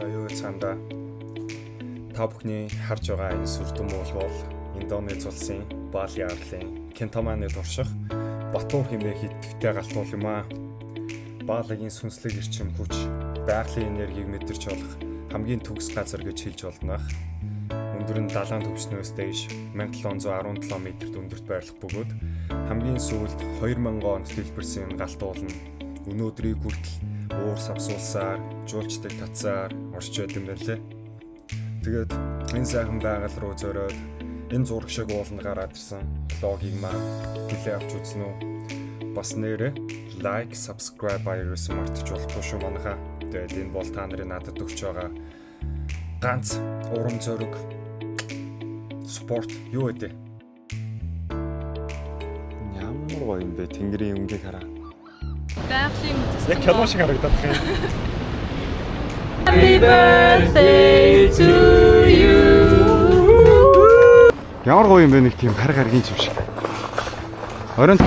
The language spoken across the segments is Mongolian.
За, юу цаанда та бүхний харж байгаа энэ сүрдэн уул бол Индонез улсын Бали арлын Кентаманы турших Батур хэмээх идэвхтэй галт уул юм аа. Балигийн сүнслэг эрчим хүч, байгалийн энергийг мэдэрч болох хамгийн төгс газар гэж хэлж болно ах. Өндөр нь далайн түвшнөөс дээш 1717 метрт өндөрт байрлах бөгөөд хамгийн сүүлд 2000 онд дэлбэрсэн галт уул нь өнөөдрийг хүртэл уур савсуулсаар, жуулчдыг татсаар орж байд юм байна лээ. Тэгээд энэ сайхан байгаль руу зориод энэ зураг шиг ууланд гараад ирсэн vlog ийг маань хүлээн авч үзнэ үү? Бас нэрээ like, subscribe ерөөсөн мартаж болохгүй шүү, манайхаа. Тэгээд энэ бол та нарын надад өгч байгаа ганц урам зориг, support юу вэ? Ямар гоё юм бэ, тэнгэрийн өнгийг хараа. Байгалийн үзэсгэлэн. Яг кино шиг харагдаад байна. Happy birthday to you. Ямар гоё юм бэ, нэг тийм хар гаргийн юм шиг. Оройн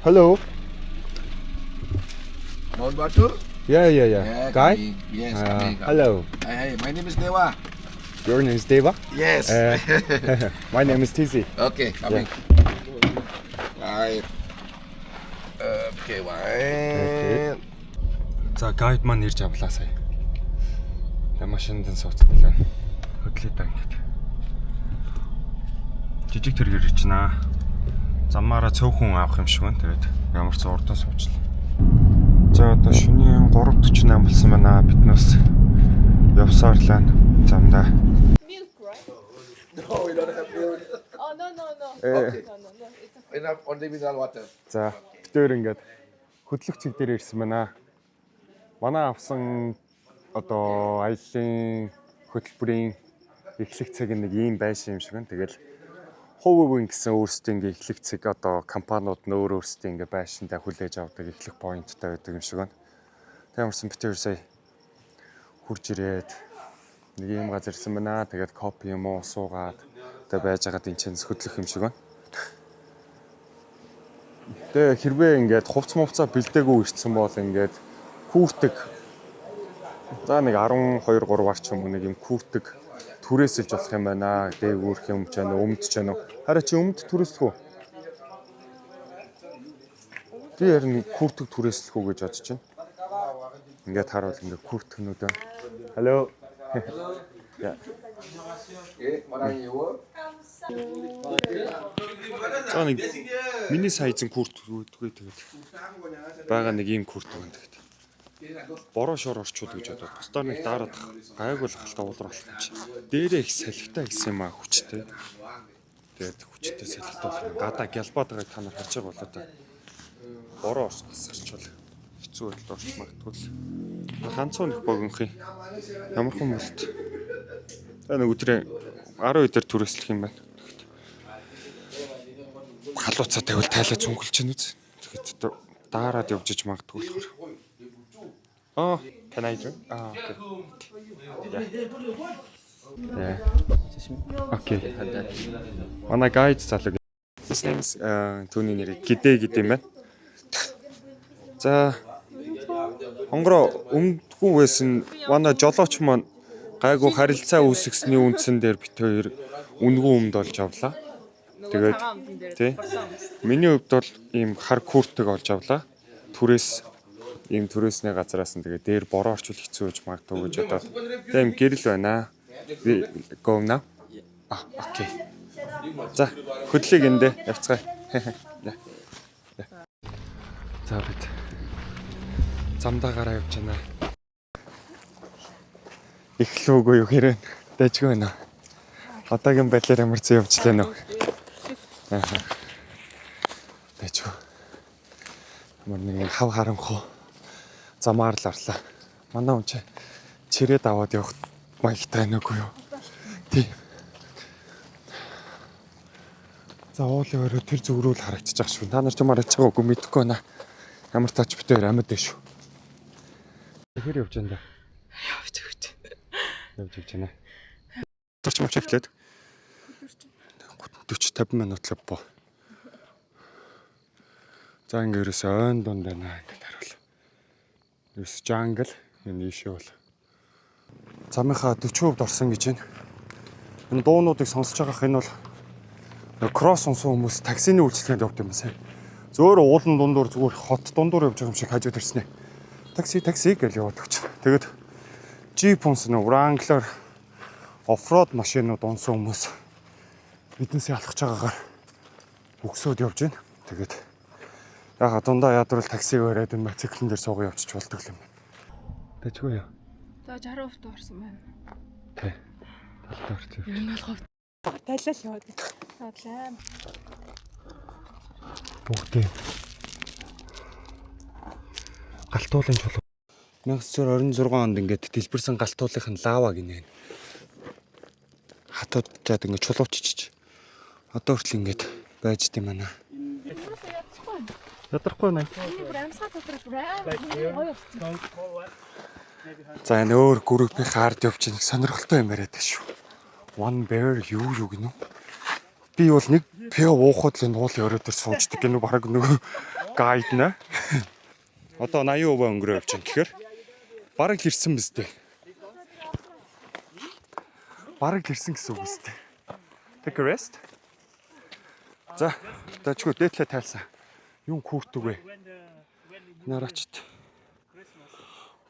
Hello. Mount Batur? Yeah. Yeah, Guy? coming. Yes, coming. Hello. Hi, hi. My name is Dewa. Your name is Deva? Yes. My name is Tizi. Okay, coming. Right. Okay, wait. За, guide маань ирж авлаа сая. Тэгээ машинд нь сууцсан. Хөдлөө та ингээд. Жижиг тэргээр ирчихнэ. Замаараа цөөхөн авах юм шиг байна. Тэгээд ямар ч урдан суучлаа. За, одоо шөнийн 3:48 болсон байна. Бид нас явсаар л байна замдаа. Milk, right? No, we don't have milk. Oh, no. Э. No. It's okay. Enough only mineral water. За, бид өөр ингээд хөдлөх цэг дээр ирсэн байна. Манай авсан одоо аяллаа хөтөлбөрийн эхлэх цаг нь нэг ийм байшин юм шиг байна. Тэгэл хувь хувийн гэсэн өөрсдөө ингээ эхлэх цэг, одоо компаниуд нь өөр өөрсдөө ингээ байшиндаа хүлээж авдаг эхлэх point той байдаг юм шиг байна. Тэг ямарсан бид хоёр сая хурж ирээд нэг ийм газар ирсэн байна. Тэгээд кофе юм уу суугаад тэгээ байж байгаад энэ ч хөдлөх юм шиг байна. Тэгээ хэрвээ ингээд хувц мувцаа бэлдээгүй ирсэн бол ингээд хүүртэг, за, нэг 12 3 ар ч юм уу нэг юм хүүртэг түрээсэлж болох юм байна. Дээгүүрх юм ч байна, өмд ч байна. Хараа, чи өмд түрээслэх үү? Би харин хүүртэг түрээслэх үү гэж бодож байна. Ингээд харуул ингээд хүүртгнүүд байна. Hello. Yeah. Okay, mana you? За, нэг миний size ын куртк үүдгүй, тэгээд байгаа нэг ийм куртк байна, тэгээд. Бороо шор орчуул гэж бодоод бусдаар нэг daarаад гайгүй л халта уулар болох юм чи. Дээрээ их салхитай гэсэн юм аа, хүчтэй. Тэгээд хүчтэй салхитай болох юм. Гадаа гялбаад байгааг та нар харж байгаа болоо та. Бороо асарчвал хэцүү байдалд орч магадгүй л. Ханцуу нэг богинох юм. Ямархан болт. За, нэг өдрийн 12 дээр түрээслэх юм байна. Халууцаа тавил тайлаа цүнхэлж чинь үз. Тэгэхэд одоо daarаад явж иж магадгүй болохоор. Аа, can I drink? Аа, okay. Yeah. Okay. Манай guide залуу. His name is түүний нэрийг Гидэ гэдэг юм байна. За, хонгороо өмдгүү байсан манай жолооч маань гайгүй харилцаа үүсгэсний үндсэн дээр бит хоёр үнэгүй өмд олж авлаа. Тэгээд тий. Миний хувьд бол ийм хар куртыг олж авлаа. Түрээс ийм түрээсний газараас нь тэгээд дээр бороо орчвол хэцүү байж магадгүй гэж бодоод тэгээд ийм гэрэл байна. Би go now. А, okay. За, хөдлөгийг эндээ явцгаая. За, бид замдаа гараа явж байна. Эхлүүгүй юу хэрэг дайжгүй байна. Одоогийн байдлаар ямар ч явж лээ нөө. Аа. Тэч. Ямар нэгэн хав харанхуу замаар л орлоо. Манай хүн чи чирээд аваад явах маягтай байна үгүй юу? Тийм. За, уулын өрөө тэр зүг рүү л харагдчих шүү. Та нар ч юм харагдаж байгаа үгүй мэдэхгүй байна. Ямар тач битээр амьд дээ шүү. Тэгэхээр явж байна да. Явж өгч. Явж явж байна. Турч мовч эхлээд 40 50 минут л боо. За, ингээ ерөөсөө ойн дунд байна ингээд харуул. Ерөөс jungle энэ ийшээ бол. Замынхаа 40% орсон гэж байна. Энэ дуунуудыг сонсож байгаах энэ бол нөгөө кросс унсан хүмүүс таксины үйлчилгээнд явд юм сайн. Зөөр уулан дундуур, зүгээр хот дундуур явж байгаа юм шиг хажууд ирснэ. Такси, такси гэж яваад өгч. Тэгээд джип унсан, Wrangler, off-road машинууд унсан хүмүүс биднээсээ алхаж байгаагаар өгсөөд явж байна. Тэгээд яга дундаа ядрал таксиг бариад энэ мотоциклэн дээр суугаа явчих болдог юм байна. Тэжгүй юу? За, 60% орсон байна. Тэ. Талтай орсон. Ер нь бол талал яваад. Надлаа. Бүгдээ. Галтуулын чулуу. 1926 онд ингээд дэлбэрсэн галтуулынх нь лава гинэ. Хатууд жаад ингээд чулууччих. Одоо хүртэл ингээд байж дим байна. Юусаа ядчихгүй. Ядрахгүй байна. Миний бүр амьсгаа дотроо бүр амар гоё болсон. За, энэ өөр группийн ард явж нэг сонирхолтой юм яриад шүү. One bear юу юу гинүү. Би бол нэг пиво уухад л энэ уулын өрөө дээр сууждаг гинүү, бараг нөгөө guide нэ. Одоо 80% өнгөрөө явж байгаа гэхээр бараг л ирсэн биз дээ. Бараг л ирсэн гэсэн үг биз дээ. Take a rest. За, дажгүй дээдлээ тайлсан. Юун хүүртэг вэ? Нараачт.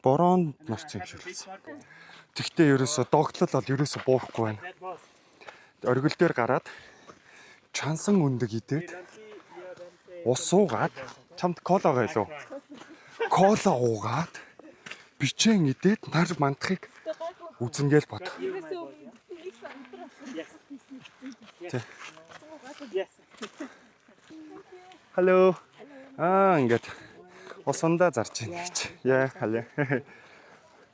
Бороонд норцсон юм шиг болсон. Тэгтээ ерөөсө догтлол бол ерөөсө буурахгүй байна. Оргил дээр гараад чансан өндөг идээд, ус уугаад, чамд кола байлуу. Кола уугаад, бичэн идээд нар мандахыг үзэнгээл бод. Ерөөсөө нэг сандрал. Тэ. Hello. Аа, ингээд усандаа зарж байна гэж. Яа, hello.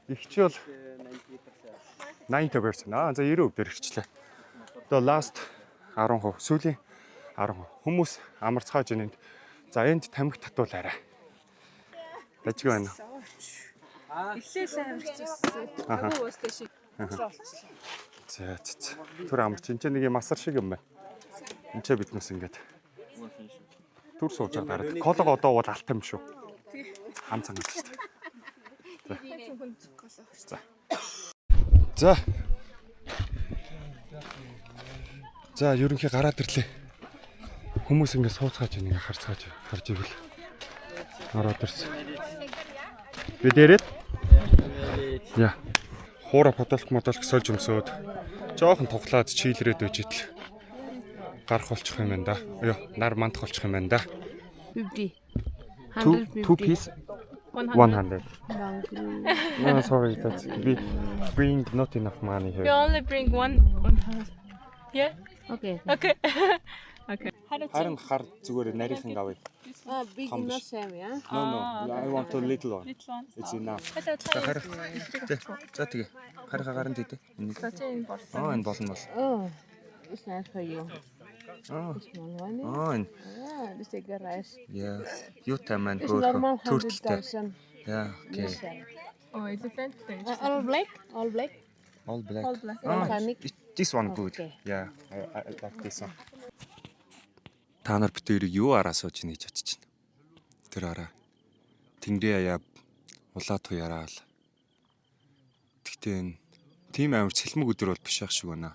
Их чи бол 90%. Аа, за, 90% дээр ирчлээ. Одоо last 10%, сүүлийн 10%. Хүмүүс амарцгааж байна энд. За, энд тамхи татвал арай. Дажгүй байна. Эхлээл амар хэцүүсэн. Агуу уустай шиг болчихлоо. За за за. Түр амарч энэ ч нэг юм асар шиг юм байна. Энд ч биднээс ингээд түр сууж байгаа гараад. Колог одоо бол алт юм шүү. Хам цан гэж шүү дээ. Хүн коло. За. За. За, ерөнхий гараад ирлээ. Хүмүүс ингээд сууцгааж байна, ингээд харцгааж харж ивэл ороод ирсэн. Би дээрээ. Яа. Хуура футболк модолк сольж өмсөөд жоохон туглаад chill рээд байж идэл гарах болчих юм байна да. Ёо, нар мандах болчих юм байна да. 50. Two 150. two piece 100. 100. No, sorry, that's we bring not enough money We here. only bring one 100. Yeah? Okay. Okay. Okay. Харин хар зүгээр нарийнхан авъя. Ah, big Том not биш. same, yeah? No, no, I want a little one. Little one. It's enough. За. За, тэгээ. Харихаа гарan тийдэ. Энийг. За, чи энэ болсон. Аа, энэ болно бол. Oh, it's nice for you. Аа. Small one. Аа, энэ. Yeah, this is good rice. Яа. Юутай маань It's normal хөөхөн төрөлтэй. 100,000. Яа, okay. Oh, elephant. All black? All black? All black. All black. Ah, Organic. this one good. Okay. Yeah, I like this one. Та нар бид хоёрыг юу араа сууж ийн гэж очиж байна. Тэр араа. Тэнгэрийн аяа улаа туяраа л. Тэгтээ энэ тийм амар цэлмэг өдөр бол биш ах шиг байна.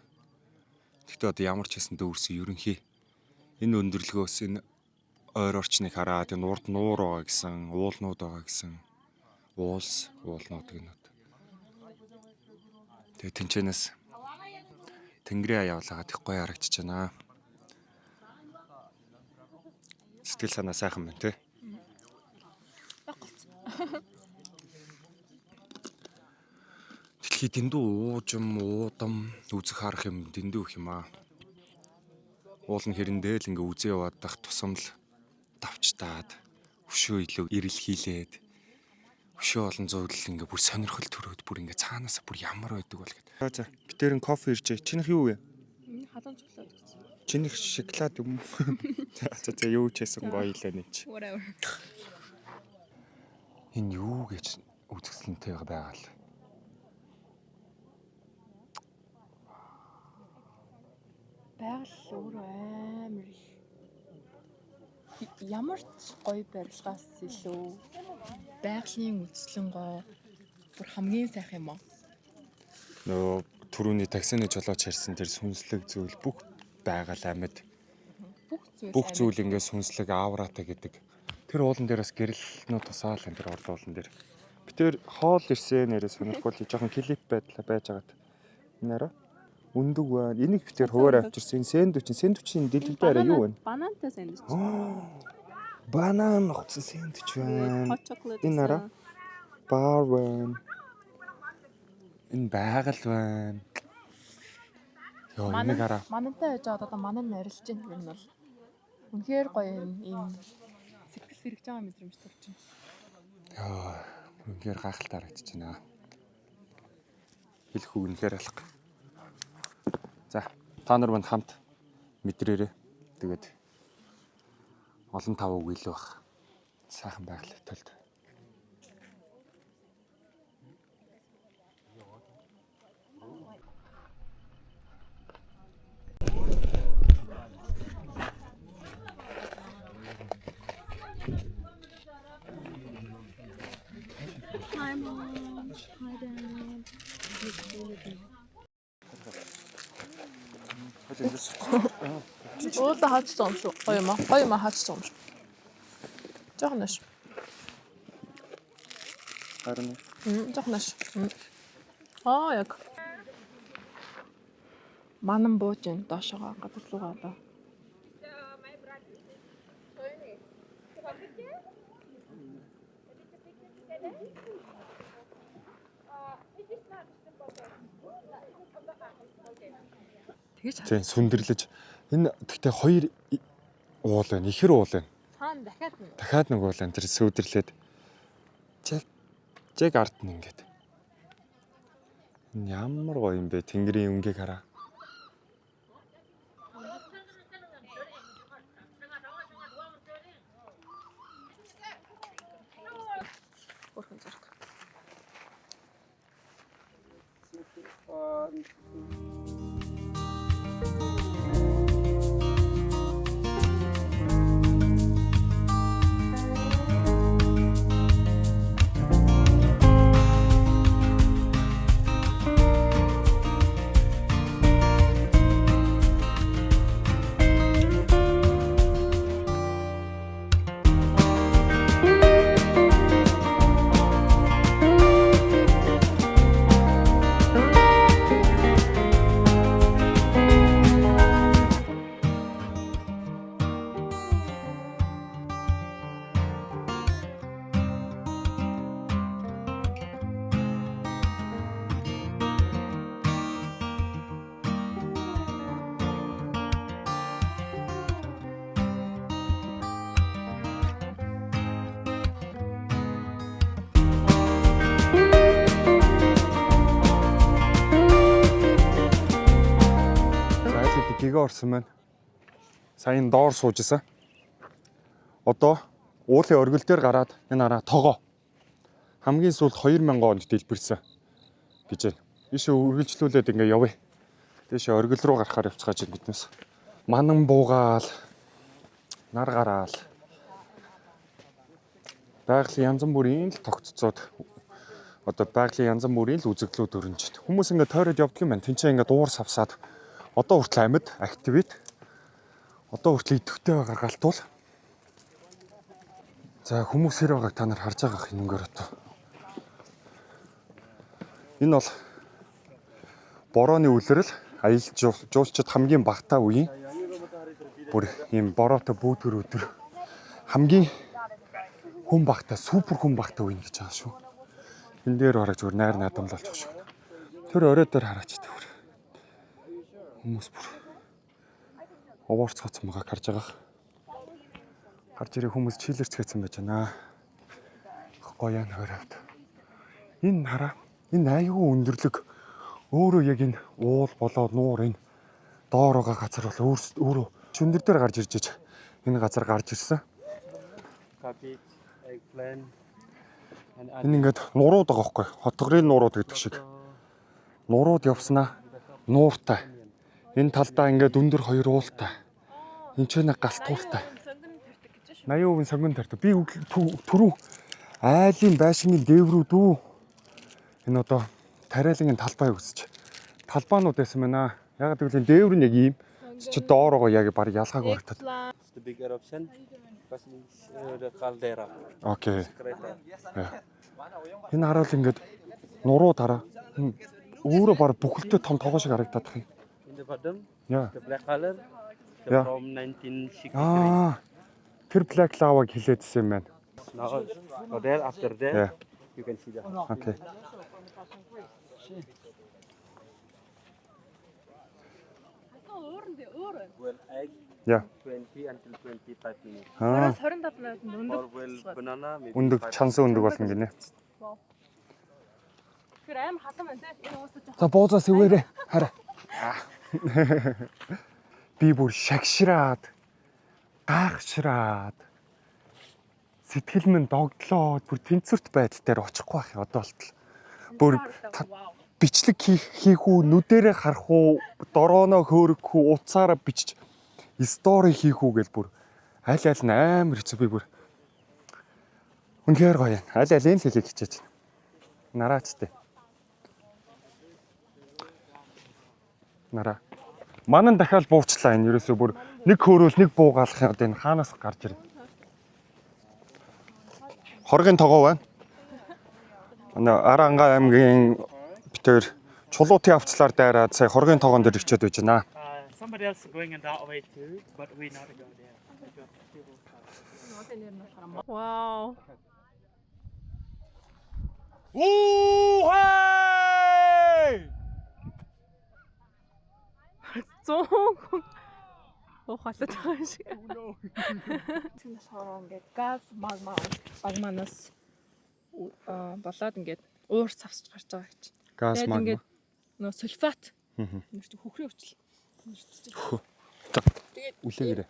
Тэгтээ одоо ямар ч байсан дүүрсэн ерөнхий энэ өндөрлгөөс энэ ойр орчныг хараад энэ урд нуур байгаа гэсэн, уулнууд байгаа гэсэн, уулс уулнууд гэнэ. Тэгээ тэнчэнээс Тэнгэрийн аяа улаагаад их гоё харагдчихаж байна. Сэтгэл санаа сайхан байна те. Дэлхий дэндүү уужим, уудам, үзэх харах юм дэндүү их юм аа. Уул нь хэрэндээ л ингээ үзээ яваад дах тусам л давчтаад өшөө илүү эрэлхийлээд өшөө олон зүйлэл ингээ бүр сонирхол төрөөд бүр ингээ цаанаасаа бүр ямар байдаг бол гэд. За за битэрэн кофе иржээ. Чинийх юу вэ? Миний халуун шоколад гэсэн. Чинийх шоколад юм уу? За за за юу ч хийсэн гоё илээ нэг чи. Whatever. Энэ юу гэж үзэсгэлэнтэй байгаа л. Байгаль өөрөө амар их. Ямар ч гоё барилгаас илүү байгалийн үзэсгэлэн гоё бүр хамгийн сайхан юм аа. Нөгөө түрүүний таксины жолооч ярьсан тэр сүнслэг зүйл бүх байгаль амьд Бүх зүйл бүх зүйл ингээ сүнслэг ауратай гэдэг. Тэр уулан дээр бас гэрэлнүүд тусаал энэ тэр орд уулан дээр. Би тэр хоол ирсэн нэрээ сонирхол жоохон клип байдлаа байж байгаад. Энэ араа өндөг байна. Энийг би тэр хуваар авчирсан. Энэ сэндвич, сэндвичийн дэлгэрдээ арай юу вэ? Банантай сэндвич. Банан огцсон сэндвич байна. Hot chocolate. Энэ араа бар байна. Энэ байгаль байна. Йоо, энийг хараа. Манантай байж байгаа одоо манан нарилж байна юм бол. Үнэхээр гоё юм ийм сэтгэл сэргэж байгаа мэдрэмж төрж байна. Йоо, үнэхээр гайхалтай харагдаж байна. Хэлэх үг үнэхээр алга. За, та нар манд хамт мэдрээрээ. Тэгээд олон тав үг илүү бах. Сайхан байгаль төлд. Hi mom. Hi dad. Уулаа хаачсан юм шүү. Гоё юм аа. Гоё юм аа хаачсан юм шүү. Жохон нэш. Харин Жохон нэш. Аа яг. Манан бууж ин доошогоо газар руугаа одоо. Тэгэж тийм сүндэрлэж энэ тэгтээ хоёр уул байна. Ихэр уул байна. цаана дахиад нэг. Дахиад нэг уул байна. Тэр сүдэрлээд чиг чиг ард нь ингээд. Энэ ямар гоё юм бэ? Тэнгэрийн өнгийг хараа. Өөрхөн зураг. За айл гига орсон байна. Саяын доор сууж исэн. Одоо уулын оргил дээр гараад энэ араа тогоо. Хамгийн сүүлд 2000 онд дэлбэрсэн гэж байна. Ийшээ үргэлжлүүлээд ингээ явъя. Тийшээ оргил руу гарахаар явцгааж байна биднээс. Манан буугаал нар гараал. Байгалийн янз бүрийн л тогтцоод одоо байгалийн янз бүрийн л үзэгдлүүд өрнөж байна. Хүмүүс ингээ тойроод явдаг юм байна. Тинчээ ингээ дуур савсаад одоо хүртэл амьд activate одоо хүртэл идэвхтэй байгаа галтуул. За хүмүүс хэр байгааг та нар харж байгаа хинэнгээр одоо. Энэ бол борооны үлрэл аялал жуулчид хамгийн багтаа үеийн бүр ийм бороотой бүүдгэр өдөр хамгийн хүн багтаа супер хүн багтаа үе гэж байгаа шүү. Энэ дээр бараг зүгээр найр наадамлалчих шүү. Тэр орой дээр хараач тэр. Хүмүүс бүр уурцгац байгааг харж байгаа. Гарч ирээ хүмүүс чийлэрцгээсэн байж байна. Гоё нөхөр авд. Энэ хараа энэ аюу өндөрлөг өөрөө яг энэ уул болоод нуур энэ доор байгаа газар бол өөрөө чөндөр дээр гарч ирж энэ газар гарч ирсэн. Cabbage, eggplant, and Энэ ингээд нурууд байгаа байхгүй хотгорын нурууд гэдэг шиг. Нурууд явснаа нууртай. Энэ талдаа ингээд өндөр хоёр уултай. Энд ч нэг галтууртай. Сонгон тарьдаг гэж шүү. 80% сонгон тарьдаг. Би түрүү айлын байшингийн дээврүүд үү? Энэ одоо тариалангийн талбай өсөж. Талбаанууд байсан байна. Яг гэвэл энэ дээвэр нь яг ийм чи доорогоо яг баг ялгаагүй харагдаад. Eggplant. It's the big eruption because it's the caldera Okay. crater. Энэ хараал ингээд нуруу дараа. Энэ өөрөө баг бүхэлдээ том тогоо шиг харагдаад их юм. In the bottom, Яа. the black color, the Yeah. from 1963. Аа. Тэр black lava-г хилээдсэн юм байна. Now, go there, after there, Yeah. you can see the house. Okay. Өөр нь өөр. Well, egg Yeah. 20 until 25 minutes. Аа. 25 минутанд өндөг. Or well, banana, maybe Өндөг 5 чансан өндөг болно гинэ. Тэгэхээр амар халуун байна те. Энэ уусаж За буузаас ивээрээ хараа. Би бүр шагшраад гайхшраад сэтгэл минь догдлоод бүр тэнцвэрт байдал дээр очихгүй байх юм одоо болтол. Бүр бичлэг хийх үү, нүдэрээ харах уу, дорооно хөөрөх үү, утсаараа бичиж story хийх үү гэл бүр аль аль нь амар хэцүү би бүр. Үнэхээр гоё юм. Аль алийг л хэлэх хичээж байна. Нараачтай. Нараа. Манан дахиад буурчлаа энэ ерөөсөө бүр нэг хөөрөөл нэг буугаалах юм одоо энэ хаанаас гарч ирнэ. Хоргийн тогоо байна. Ана Аранга аймгийн битээр чулуутын авцлаар дайраад сая хоргийн тогоон дээр ирчээд байж байна. Somebody else going in that way too, but we not go there. Вау. Үхэй! 100 хүн уухалаад байгаа юм шиг. Тэр болохоор ингээд газ магма магманаас болоод ингээд уур цавсч гарч байгаа гэж. Газ Тэгээд магма. ингээд нөө сульфат. Нэр чинь хөхрийн өвчл. За. Тэгээд Үлээгээрэй.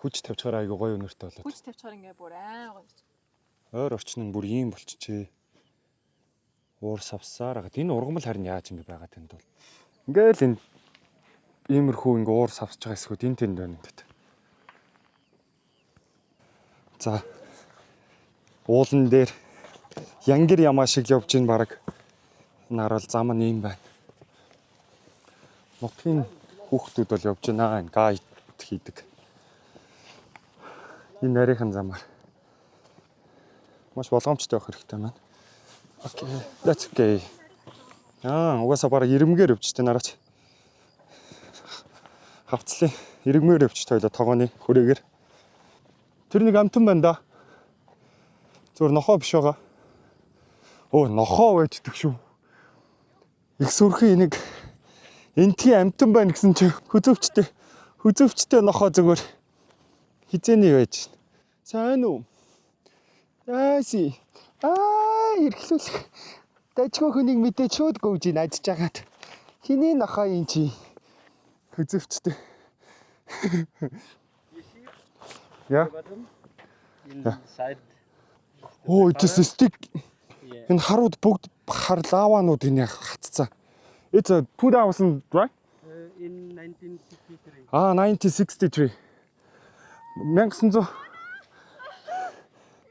Хүч тавьчихаар айгу гоё өнөртэй болоод. Хүч тавьчихаар ингээд бүр аа гоё. Ойр орчин нь бүр ийм болчихжээ. Уур савсаар хагаад энэ ургамал харин яаж ингэ байгаа танд бол. Ингээл энэ иймэрхүү ингээ уур савсж байгаа хэсгүүд энэ тэнд байна ингээд. За уулан дээр янгир ямаа шиг явж ин бараг энэ хараал зам нь ийм байна. Нутгийн хүүхдүүд бол явж байна энэ гайд хийдэг. Энэ нарийнхан замаар маш болгоомжтой явах хэрэгтэй байна. Okay, that's okay. Аа, угаасаа бараг ирэмгээр өвчтэй нараач. Хавцлын ирэмгээр өвчтэй ойлоо тогооны хүрээгээр. Тэр нэг амтан байна да. Зүгээр нохоо биш байгаа. Өө, нохоо байждаг шүү. Их сүрхэн энийг энтгийн амтан байна гэсэн чи хөзөвчтэй нохоо зүгээр хизээний байж. Сайн уу? Яаси. Аа, эрхлүүлэх. Дажгүй хүнийг мэдээ шууд гөвж ин ажиж хагаад. Хиний нохоо юм чи? Хөзөвчтэй. You see Яа. the bottom? Inside. Оо, it is a stick. Yeah. Энэ харууд бүгд хар лаванууд энэ хатцсан. It's a 2000, right? In 1963. Аа, 1963. 1900.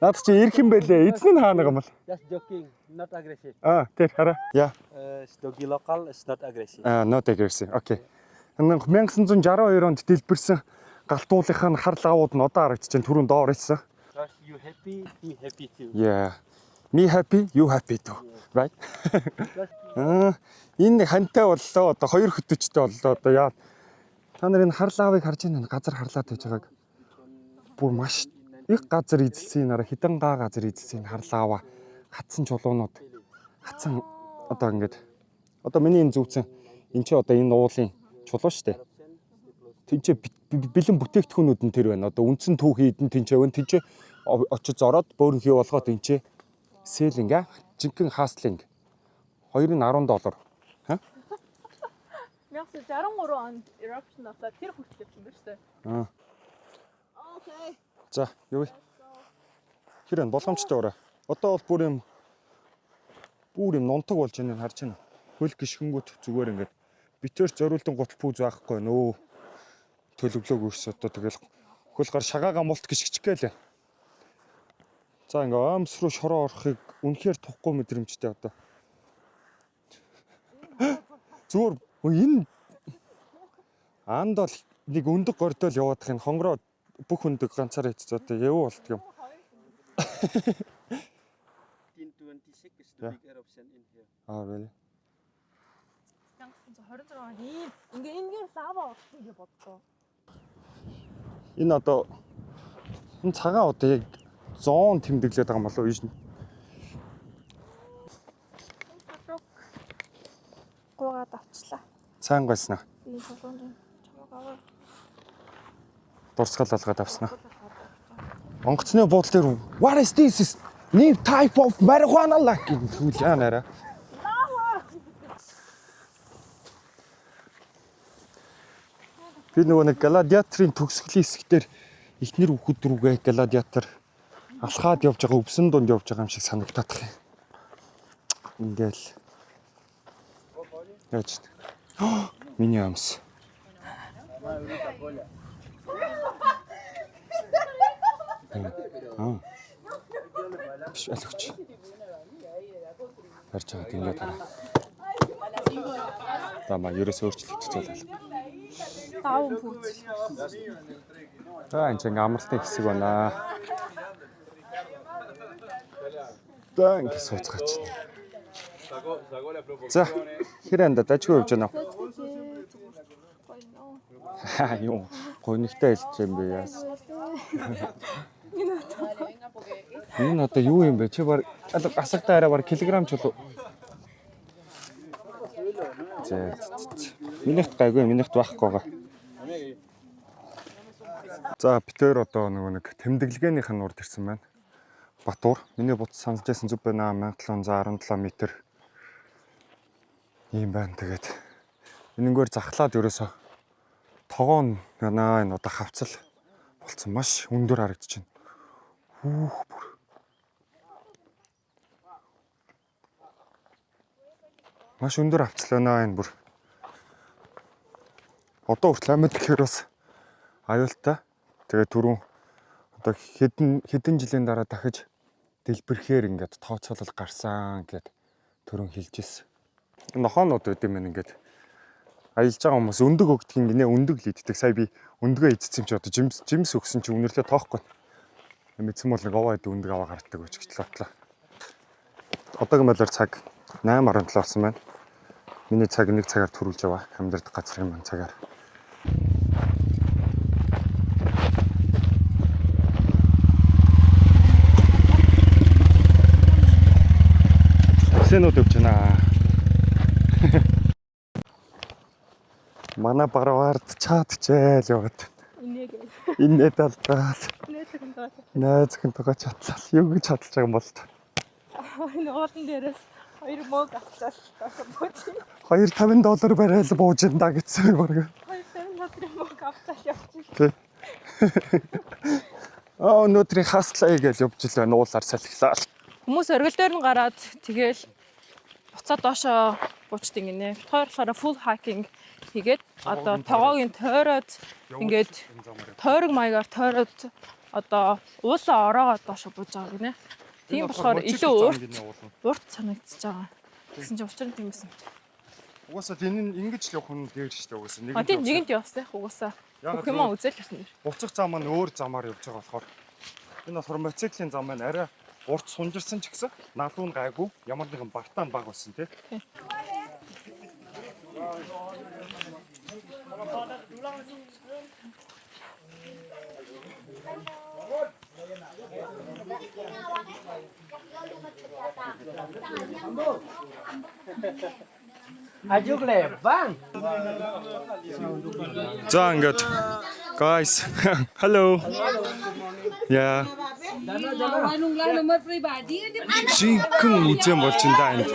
Наад чи ирэх юм байлээ. Эзэн нь хаана юм бол? Just joking, not aggressive. Аа, тэр хараа. Яа. It's doggy local, it's not aggressive. Аа, not aggressive. Okay. Энэ 1962 онд дэлбэрсэн галтуулынх нь хар лавууд нь одоо харагдаж байна. Түрүүн доор ирсэн. Because you happy, me happy too. Yeah. Me happy, you happy too. Right? Аа, энэ хантай боллоо. Одоо хоёр хөтөчтэй боллоо. Одоо яа. Та нар энэ хар лавыг харж байна уу? Газар харлаад байж байгааг. Бүр маш Их газар эзэлсэн нараа хідэн га газар эзэлсэн харлаава хатсан чулуунууд хатсан одоо ингээд одоо миний энэ зүүцэн энэ чи одоо энэ уулын чулуу штэ. Тинчээ бэлэн бүтээгдэхүүнүүд нь тэр байна. Одоо үндсэн түүхий эдэн тэнцээ байна. Тэнцээ очиж ороод бөөрнхий болгоод тэнцээ selling а жинхэнэ hustling 2.10 доллар. 1963 онд eruption болоод тэр хүртэл явсан ба шүү дээ. Аа. Okay. За, явъя. Хэр энэ боломжтой ураа. Одоо бол бүр юм нунтаг болж байна харж байна. Хөл гიშгэнгүүт зүгээр ингээд битэр зориултан гутал пүүз байхгүй нөө төлөвлөөг өрс одоо тэгэл хөл гар шагаага мулт гიშгчих гээл. За ингээ оймс руу шороо орохыг үнэхээр тухгүй мэдрэмжтэй одоо. Зүгээр энэ анд бол нэг өндөг гордол яваадах юм хонгороо бүх өндөг ганцаараа хийц одоо явуу болдго юм. 1926 is the Yeah. big eruption in here. Аа really? 1926 онд ийм ингээ энгээр лава орсон гэж боддоо. Энэ одоо энэ цагаан одоо яг зоон тэмдэглээд байгаа юм болов уу юм. Гуугаад авчлаа. Сайн гойсноо. Энэ чулуун чамаг аваа. Дурсгал алгаад авснаа. Онгоцны буудлын дээр what is this is new type of marijuana like гэх юм яа нараа. Би нөгөө нэг гладиаторын төгсгөлийн хэсгээр эхнэр хүүхэд рүүгээ гладиатор алхаад явж байгаа өвсөн дунд явж байгаа юм шиг санагдаад их юм. Ингээл яаж миний амс. Аа. Биш алигч. Барьж байгаа ингээд хараа. За маа ерөөсөө өөрчлөгдөж байгаа. Даван пүүз. За энэ чинь амралтын хэсэг байна. За ингэ сууцгаач. За хэр анда дажгүй явж байна уу? Ха юу гонигтай хэлж юм бэ яас. Энэ одоо юу юм бэ? Чи баг асагтаа арай баг килограмм чулуу. За. Минийхт гайгүй, минийхт байхгүй байгаа. За битээр одоо нөгөө нэг тэмдэглэгээнийх нь урд ирсэн байна. Батуур. Миний бут санаж байсан зүг байна. 1717 м. Ийм байна. Тэгээд энэнгээр захлаад ерөөсө тогоон байна. Энэ одоо хавцал болцсон маш өндөр харагдаж байна. Хүүх бүр. Маш өндөр хавцал байна энэ бүр. Одоо хүртэл амьд гэхээр бас аюултай. Тэгээ түрүүн одоо хэдэн хэдэн жилийн дараа дахиж дэлбэрхээр ингээд тооцоолол гарсан гэд түрүүн хэлж ирсэн. Нохоонууд байд юм байна ингээд аялж байгаа хүмүүс өндөг өгдөг гинэ өндөг л иддэг. Сая би өндгөө идсэн юм чи одоо жимс жимс өгсөн чи үнэрлээ тоохгүй. Мэдсэн бол нэг овоо ид өндөг аваа гардаг гэж гэж бодлоо. Одоогийн байдлаар цаг 8:17 болсон байна. Миний цаг нэг цагаар төрүүлж яваа. Амьдардаг газрын маань цагаар. Сэнүүд өгч байна. Манай барвард чаадчээл яваад. Инээ гээ. Инээ далдаал. Нээлэг доо. Найз хүнтэйгээ чадлал. Юу гэж чадлаж байгаа юм бол та. Энэ уулан дээрээс хоёр мөг авчлаа. Бууж. 2.50 доллар барайл бууж энэ да гэсэн баг. 2.50 долларын мөг авчаал явчих. Тэ. Аа өнөөдрийн хаслаа гэж явж л байна. Уулаар салхилаа. Хүмүүс оргил дээр нь гараад тэгэл буцаад доошоо буучдаг гинэ. Бит хоёр болохоор full hiking хийгээд одоо тогоогийн тойроод ингээд тойрог маягаар тойроод одоо уулаа ороогоод доошоо бууж байгаа гинэ. Тийм болохоор илүү урт урт санагдчихж байгаа. Тэгсэн чинь учир нь тийм байсан. Угаасаа энэ нь ингэж л явах нь дээр шүү дээ угаасаа. А тийм нэгэнт явсан яг угаасаа. Яагаад Бүх юмаа үзэл явсан юм. Буцах зам маань өөр замаар явж байгаа болохоор энэ болохоор мотоциклийн зам маань арай урт сунжирсан ч гэсэн налуу нь гайгүй ямар нэгэн бартаа нь баг байсан тий. Ajuk lebang. За, ингээд guys, hello. Yeah. Жинхэнэ үзэн болж энэ да энд.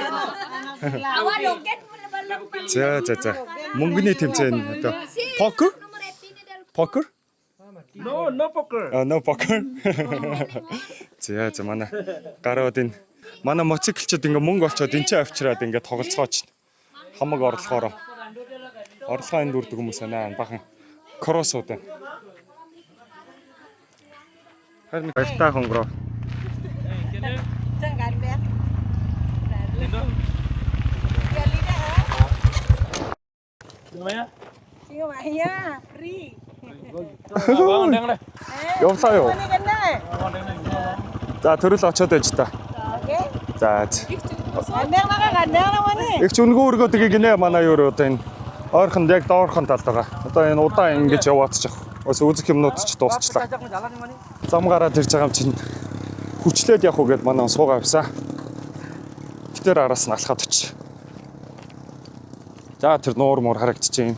За. Мөнгөний тэмцээн одоо покер? Покер? No, no poker. А, no poker. За, манай гарууд энэ манай мотоциклчид ингээ мөнгө олцоод энэ ч авчираад ингээ тоглолцоогооч. Хамаг орлохоороо. Орлогоо энд үрдэг хүмүүс байна. Бахан кроссууд байна. Харин баяртай хонгороо. Iya, free. Явлаа юу? За, төрөл очоод байж та. Okay. За. Gandeng maka gandeng naman eh. Их ч өнгөө өргөө тгийг гинэ манай юу одоо энэ ойрхон яг доорхон талд байгаа. Одоо энэ удаан ингэж яваадчих. Ус үзэх юмнууд ч дуусчлаа. Зам гараад ирж байгаа юм чинь хүчлээд явах уу гэд манай суугаа авсан. Тэр араас нь алхаад очив. За, тэр нуур муур харагдчихээн.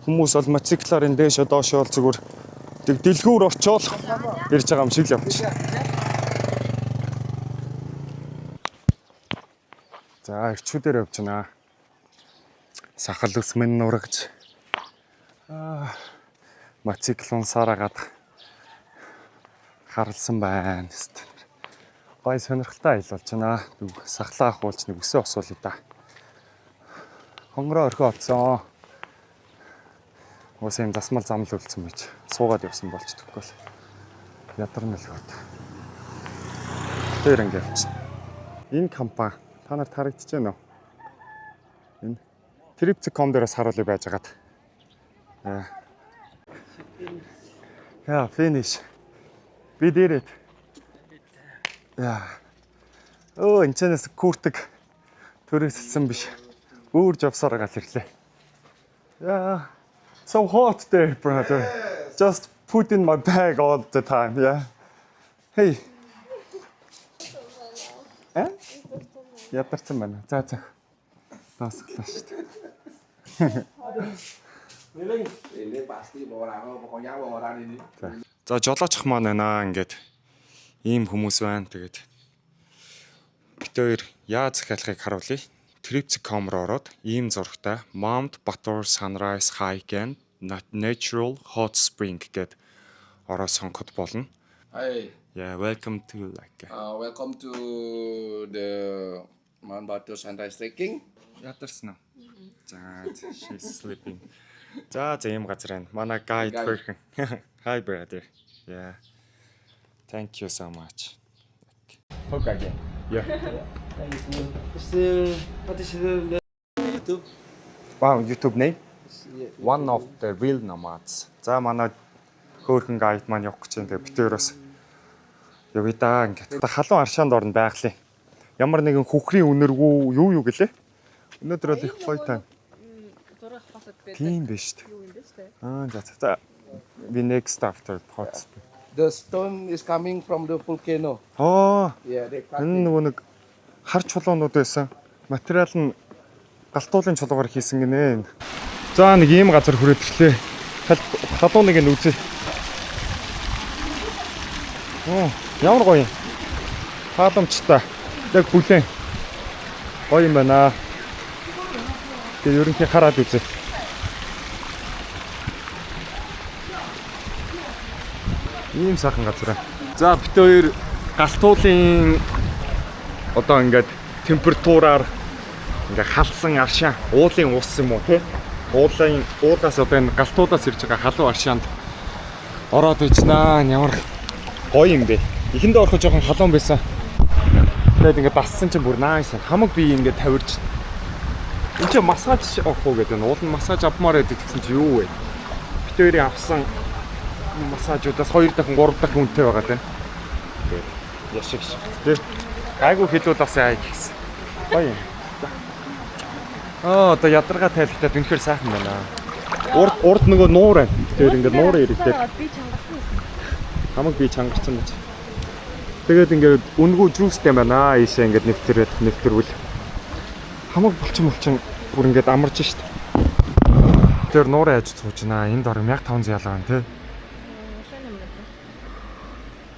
Хүмүүс бол мотоциклаар энэ дээшээ доошоо бол зүгээр тэг дэлгүүр орчоол ирж байгаа юм шиг л явчих. За, эрчүүдээр явж байна. Сахал ус минь нурагч. Аа, мотоциклон сарагаад харлсан байна. Гой сонирхолтой аялал болж байна. Нүг сахлаа ахуулж нэг өсөө осуулъя да. Хонгороо орхио олцсон. Уус юм засмал замл үлдсэн байж. Суугаад явсан болж тэггүй л. Ядарна л гот. Тэр ингэ явчихна. Энэ компани та нарт харагдаж байна уу? Энэ Trip.com дээрээс харуулъя байж хагаад. Аа. Yeah, finish. We did it. Yeah. Өө, энэ чэнэс күртэг төрөсөлсөн биш. Өөр жавсаар гал ирлээ. Yeah. So hot there, brother. Just put in my bag all the time, yeah. Hey. Э? Ядарсан байна. За. Дуусглаа шүү дээ. Ini pasti bawa orang, pokoknya bawa orang ini. За, жолоочих маань байна ингээд ийм хүмүүс байна. Тэгээд бид хоёр яаж захиалахыг харуулъя. Trip.com руу ороод ийм зурагтай Mount Batur Sunrise Hike and Natural Hot Spring гээд ороо сонгоход болно. Hi, Yeah, welcome to like welcome to the Mount Batur Sunrise Trekking. Ядарсан уу? За, she's sleeping. За, ийм газар байна. Манай guide Guide. хөөрхөн. Hi, brother. Yeah. Thank you so much. Talk again. Yeah. Still, what is the YouTube? Wow, YouTube name? One of the real nomads. За, манай хөөрхөн guide маань явах гэж байна. Тэгээ бид хоёроос явъя да ингээд. Халуун аршаанд орно байгалийн. Ямар нэгэн хүхрийн үнэргүү юу юу гэлээ. Өнөөдөр бол их гоё time. Зураг авахд байдаг. Тийм биш үү? Юу юм бэ штэ. Аа, за. We next after hot spring. The stone is coming from the volcano. Аа, Yeah, they cut энэ it. нөгөө нэг хар чулуунууд байсан. Материал нь галтуулын чулуугаар хийсэн гинэ. За, нэг ийм газар хүрээд ирлээ. Халуун нэг нь үзье. Оо, ямар гоё юм. Тааламжтай. Яг бүлээн. Гоё юм байна. Тэгээ ерөнхий хараад үзье. Ийм сайхан газар байна. За, бид хоёр галтуулын одоо ингээд температураар ингээ халсан аршаан, уулын ус юм уу те? Уулын уулаас одоо энэ галтуулаас ирж байгаа халуун аршаанд ороод ижнаа. Ямар гоё юм бэ. Эхэндээ ороход жоохон халуун байсан. Тэгээд ингээ дассан чинь бүр nice. Хамаг бие ингээ тавирч. Энд чинь массаж авах уу гэдэг нь уул нь массаж авмаар байдаг гэсэн чи юу вэ? Бид хоёрын авсан массажуудаас 2 дахин 3 дахин үнэтэй байгаа даа. Тэгээд яшиг шиг тий. Гайгүй хэлвэл бас яа гэсэн. Гоё юм. Аа, одоо ядаргаа тайлахтад үнэхээр сайхан байна. Урд нөгөө нуур байна. Тэр ингээд нуурын ирэг дээр Би чангарсан. хамаг бие чангарсан байж. Тэгээд ингээд үнэгүй juice тэй байна. Ийшээ ингээд нэвтрээд нэвтрүүл. Хамаг булчин булчин бүр ингээд амарч шít. Тэр нуурын аж сууж байна. Энд орон 1500 ялгаа байна тий.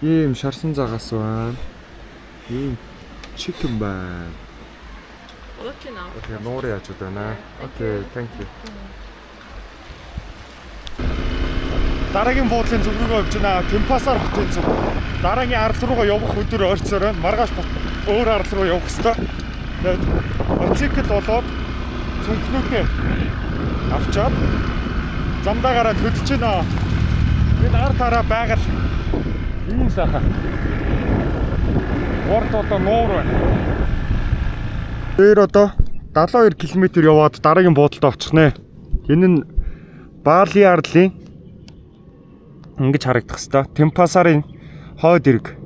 Ийм шарсан загас байна. Ийм chicken байна. Okay now. Okay, нуурын ажууд байна. Okay, thank you. Дараагийн буудлын зүг рүүгээ явж байна. Темпасар хотын зүг. Дараагийн арал руугаа явах өдөр ойрцоор байна. Маргааш өөр арал руу явах хэвээр. Тэгээд мотоцикл болоод цүнхнүүдээ авчаад замдаа гараад хөдөлж байна. Энэ ар тараа байгаль ийм сайхан. Урд одоо нуур байна. Дээр одоо 72 км яваад дараагийн буудалд очих нэ. Энэ нь Бали арлын ингэж харагдах хэвээр. Темпасарын хойд эрэг.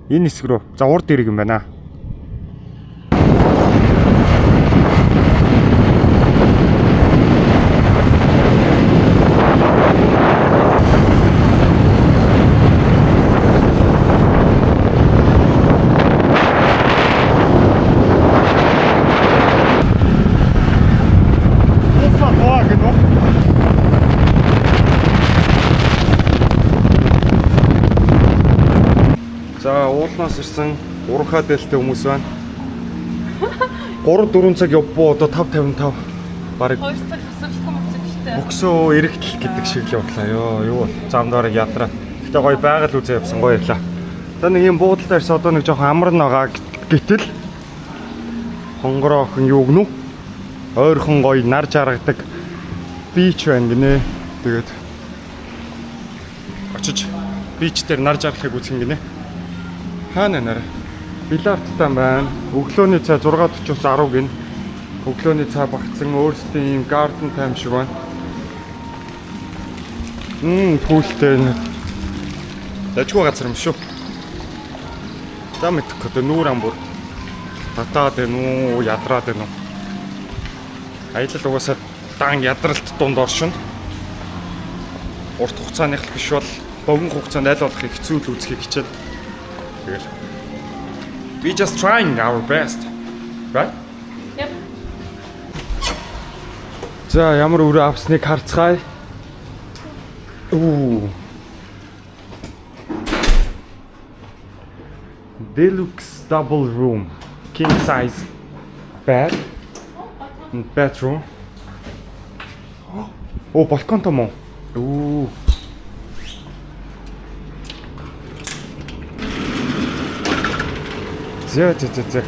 Энэ хэсэг рүү. За урд эрэг юм байна. Уфа тоо гэнэ. За уулнаас ирсэн урхаа дээлтэй хүмүүс байна. 3 4 цаг явбуу одоо 5:55 бараг 2 цаг хасралтгүй мотоциклтэй. бөксөө эргэтэл гэдэг шиг л явлаа. Йоо юу бол замдаарыг ядраа. Гэтэ гоё байгаль үзээ явсан гоё явлаа. За нэг юм буудалд ирсэн одоо нэг жоохон амар байгаа гэтэл хонгороо охин юу гэнүү? Ойрхон гоё нар жаргадаг beach байна гинэ. Тэгээд очиж beach дээр нар жаргахыг үзэх юм гинэ. Хаана нараа? Бильярдтай байна. Өглөөний цай 6:40-оос 10 гин. Өглөөний цай багцсан өөрсдийн ийм garden time шиг байна. Pool тэй нэ. Дажгүй газар юм шүү. За мэдэх одоо нүүр амбур татаад байна уу, ядраад байна уу? Аялал угаасаа дан ядралт дунд оршино. Урт хугацааных л биш бол богино хугацаанд аль болох хэцүү л үзэхийг хичээл. Тэгэл. We just trying our best. Right? Yep. За ямар өрөө авсныг харцгаая. Оо. Deluxe double room, king size bed and bedroom. Оо, балконтой мó. Оо. За за за за.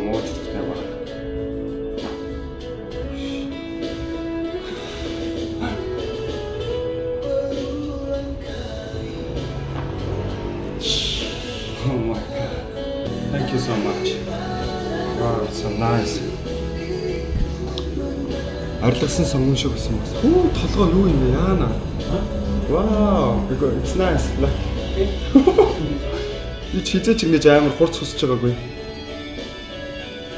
Мууч байна. Oh my God. Thank you so much. Wow, it's so nice. Арилгасан сонгон шиг болсон байна. Хүү, толгой юу юм бэ? Яана? Wow, because it's nice. Like. Би ч хизээч ингэж амар хурц хусаж байгаагүй.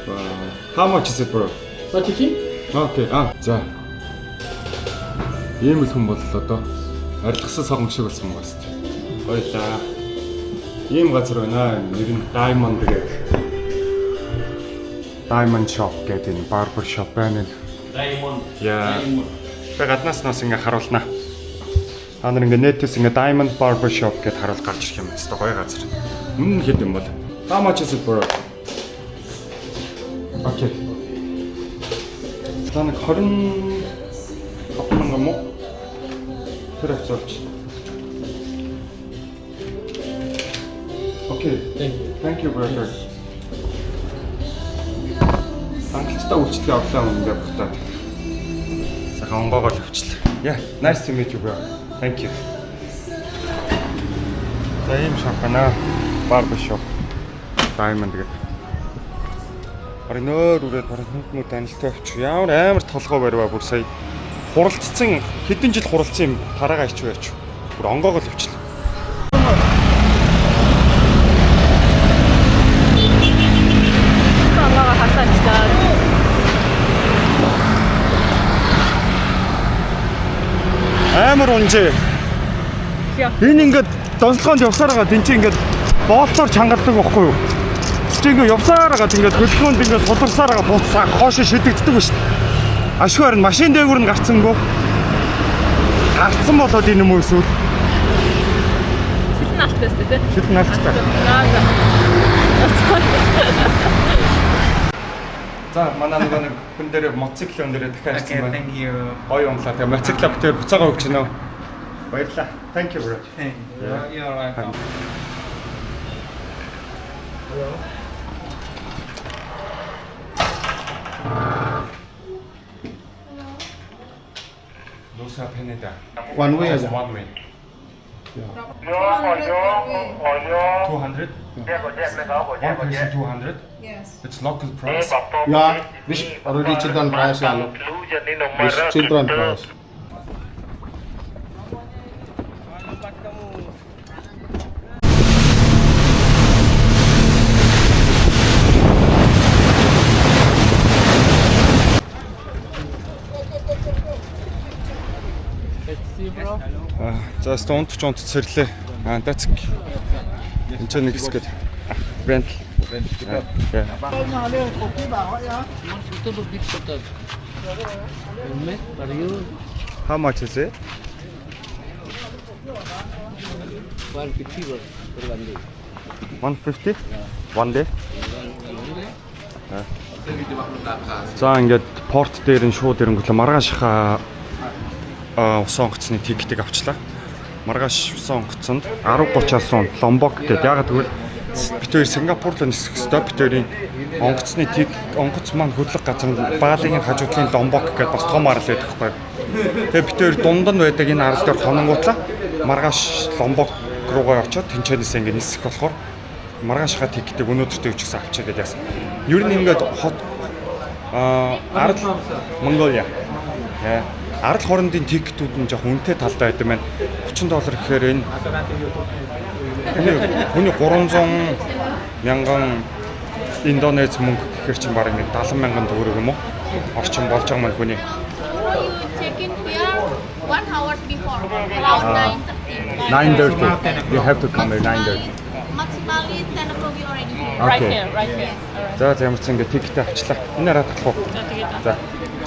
Wow. How much is it, bro? 33? Okay. А, за. Ийм л хүн боллоо доо. Арилгасан сонгон шиг болсон байгаа шүү дээ. Баярлаа. Ийм газар байна. Нэр нь Diamond гэдэг. Diamond Shop гэдэг энэ barber shop байна. Diamond. Яа. Тэгээ гаднаас нас ингээ харуулнаа. Та нар ингээ нэтээс ингээ Diamond Barber Shop гэд харуул гарч ирэх юм. Хэвээ гоё газар. Үнэн хэд юм бол? How much is it, bro? Okay. За нэг 25 мянган мó? Тэр хавцуулч. Okay. Thank you. Thank you, brother. Хангалттай үйлчлэгээ авлаа юм ингээ бухтаад. Сайхан онгоогоо л авчлаа. Yeah, nice to meet you, bro. Thank you. За ийм shop байна. Barber shop. Diamond гэдэг. Бараг нойр үрээд бараг нүд нүд танилтай авч. Ямар амар толгой барьваа бүр сая хуралцсан хэдэн жил хуралцсан юм тараагаа ичвэ яач. Бүр онгоогоо л авчлаа. Амар унжээ. Энэ ингээд донслогоонд явсаар байгаа тэн чинь ингээд боолтоор чангалдаг байхгүй юу? Чи ингээд явсаар байгаа ингээд хөдөлгөөнд ингээд суларсаар байгаа буцаа хоошо шидэгддэг ба шүү дээ. Ашгүй харин машин дээгүүр нь гарцсангүй. Гарцсан болоод энэ юм уу эсвэл Шилэн алт байсан тий. шилэн алцтай. За за. За манай нөгөө нэг хүн дээр мотоциклын дээр дахиад ирсэн байна. Thank you. Гоё юмлаа. Тэгээ мотоцикл битээр буцаага өгч гинөө. Баярлалаа. Thank you bro. Thank you. You're welcome. Nusa Penida. One way Just aja. one way. 200? One person 200? Yes. It's local price. Yeah, this already children price ya look. This children price. За өстө унтч унт цэрлээ. Аа дацк. Энд ч нэг хэсгээд rental. Yeah. How much is it? 150 per one day. 150? One day? За ингээд port дээр нь шууд ирэнгүүтлээ маргаашийнхаа усан онгоцны ticket ийг авчлаа. Маргааш усан онгоцонд 10:30-аас он Ломбок гэдэг. Яагаад гэвэл бид хоёр Сингапур руу нисэх ёстой. Бид хоёрын онгоцны тик онгоц маань хөдлөх газар нь Балигийн хажуудлын Ломбок гэдэг бас том арал байдаг байхгүй. Тэгээ бид хоёр дунд нь байдаг энэ арал дээр хоногуутлаа маргааш Ломбок руугаа очиод тэнчэнээс ингээд нисэх болохоор маргаашхаа ticket ийг өнөөдөртөө ч гэсэн авчаа гэдээ яасан. Ер нь ингээд хот арал Монголиа. Yeah. Арал хоорондын ticket үүд нь жоох үнэтэй талдаа байдаг маань 30 доллар гэхээр энэ хүний 300 мянган Индонез мөнгө гэхээр чинь бараг нэг 70 мянган төгрөг юм уу? Орчин болж байгаа маань хүний. You check in here 1 hour before, around 9:30. 9:30. You have to come at 9:30. Maximally 10 o'clock you already here. Right Okay. here, right here. Alright. За за ямар ч ингэ ticket ээ авчлаа. Энэ араа татах уу? За тэгээд За.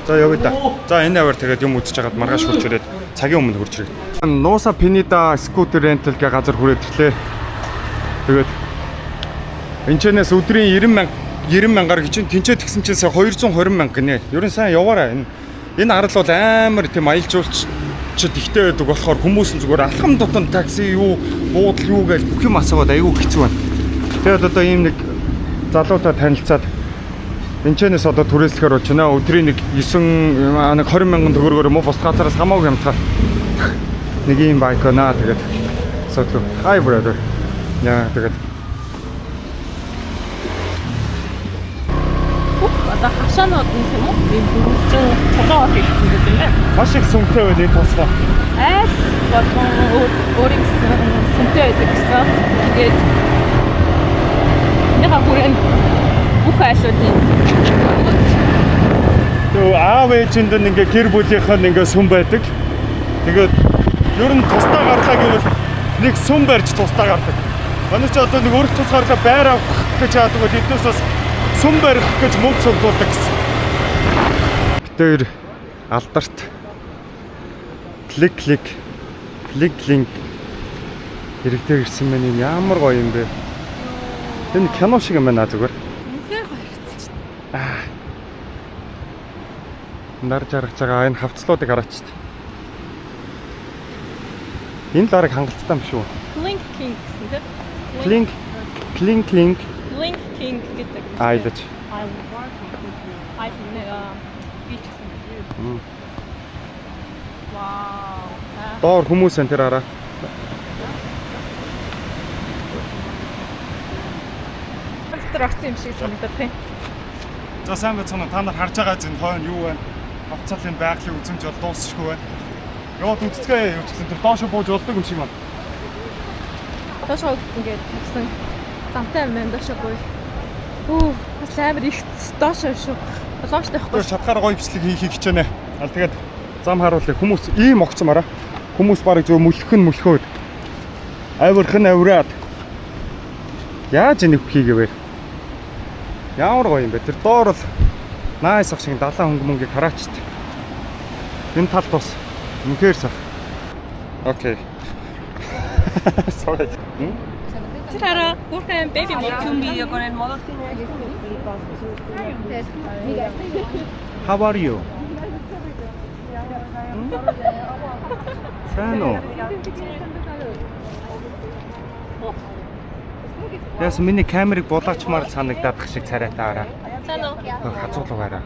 За явъя да. За энэ аваар тэгээд юм үзэж хагаад маргааш хурж ирээд цагийн өмнө хурж ирээд. Нуса Пенида scooter rental гэх газар хүрээд ирлээ. Тэгээд энэчнээс өдрийн 90 мянга 90 мянгаар гэж чинь тэнцээ тэгсэн чинь сая 220 мянга гинэ. Ер нь сайн яваарай. Энэ арал бол амар тийм аялал жуулчид ихтэй байдаг болохоор хүмүүс нь зүгээр алхам тутам такси юу, буудал юу гэж бүх юм асуугаад айгүй хэцүү байна. Тэгээд одоо ийм нэг залуутай танилцаад энэчнээс одоо түрээслэхээр болж байна. Өдрийн нэг 9 нэг 20 мянган төгрөгөөр юм уу бус газараас хамаагүй юмтгаа. Нэг ийм bike байна. Тэгээд асуудал. Hi brother. Яа тэгээд бүх одоо хашаанууд нь тийм үү? Ийм дөрвөлжин чулуу хийгдсэн гэдэг юм байна. Маш их сүмтэй байна энэ тусгай. Айл болгон өөрийн гэсэн сүмтэй байдаг гэсэн. Тэгээд энийхээ хүрээнд бүх айлуудын Тэгээ аав ээжинд нь ингээ гэр бүлийнх нь ингээ сүм байдаг. Тэгээд ер нь тусдаа гарлаа гэвэл нэг сүм барьж тусдаа гардаг. Манай ч одоо нэг өрх тус гарлаа байр авах гэж яадаг бол эднээс бас сүм барих гэж мөнгө цуглуулдаг гэсэн. Бид хоёр алдарт клик клик клик линк хэрэг дээр ирсэн байна. Энэ ямар гоё юм бэ? Энэ кино шиг юм байна зүгээр. Үнэхээр гоё ирсэн чинь. Нар жаргаж байгаа энэ хавцлуудыг хараач. Энэ л араг хангалттай юм шүү. Clink King гэсэн тийм. Clink Clink Link Clink King гэдэг. Island. Island нэг beach гэсэн. Вау. Доор хүмүүс энэ тэр араа. Дотор орсон юм шиг санагдах юм. За сайн байцгаана уу. Та нар харж байгаа зэн хойно юу вэ? Хавцлын байгалийн үзэмж бол дуусшгүй байна. Яваад үзцгээе юу ч гэсэн тэр доошо бууж болдог юм шиг байна. Доошоо ингээд тавьсан замтай юм байна доошоо гоё. Хүү бас амар их доошоо шүү. Боломжтой байхгүй. Тэр чадхаар гоё бичлэг хийхийг хичээнэ. Аль тэгээд зам харуулъя. Хүмүүс ийм огцом араа. Хүмүүс бараг зөв мөлхөх нь мөлхөөд авирах нь авираад яаж энэ хийгээвэ? Ямар гоё юм бэ? Тэр доор бол nice ах шиг далайн хөнгө мөнгийг хараачт. Энэ талд бас үнэхээр сах. Okay. Sorry. Тэр хараа хүүхэн baby мод. How are you? Сайн уу? Яс миний камерыг булаачмаар санагдаадах шиг царайтай араа. Сайн уу? Хазуулгаараа.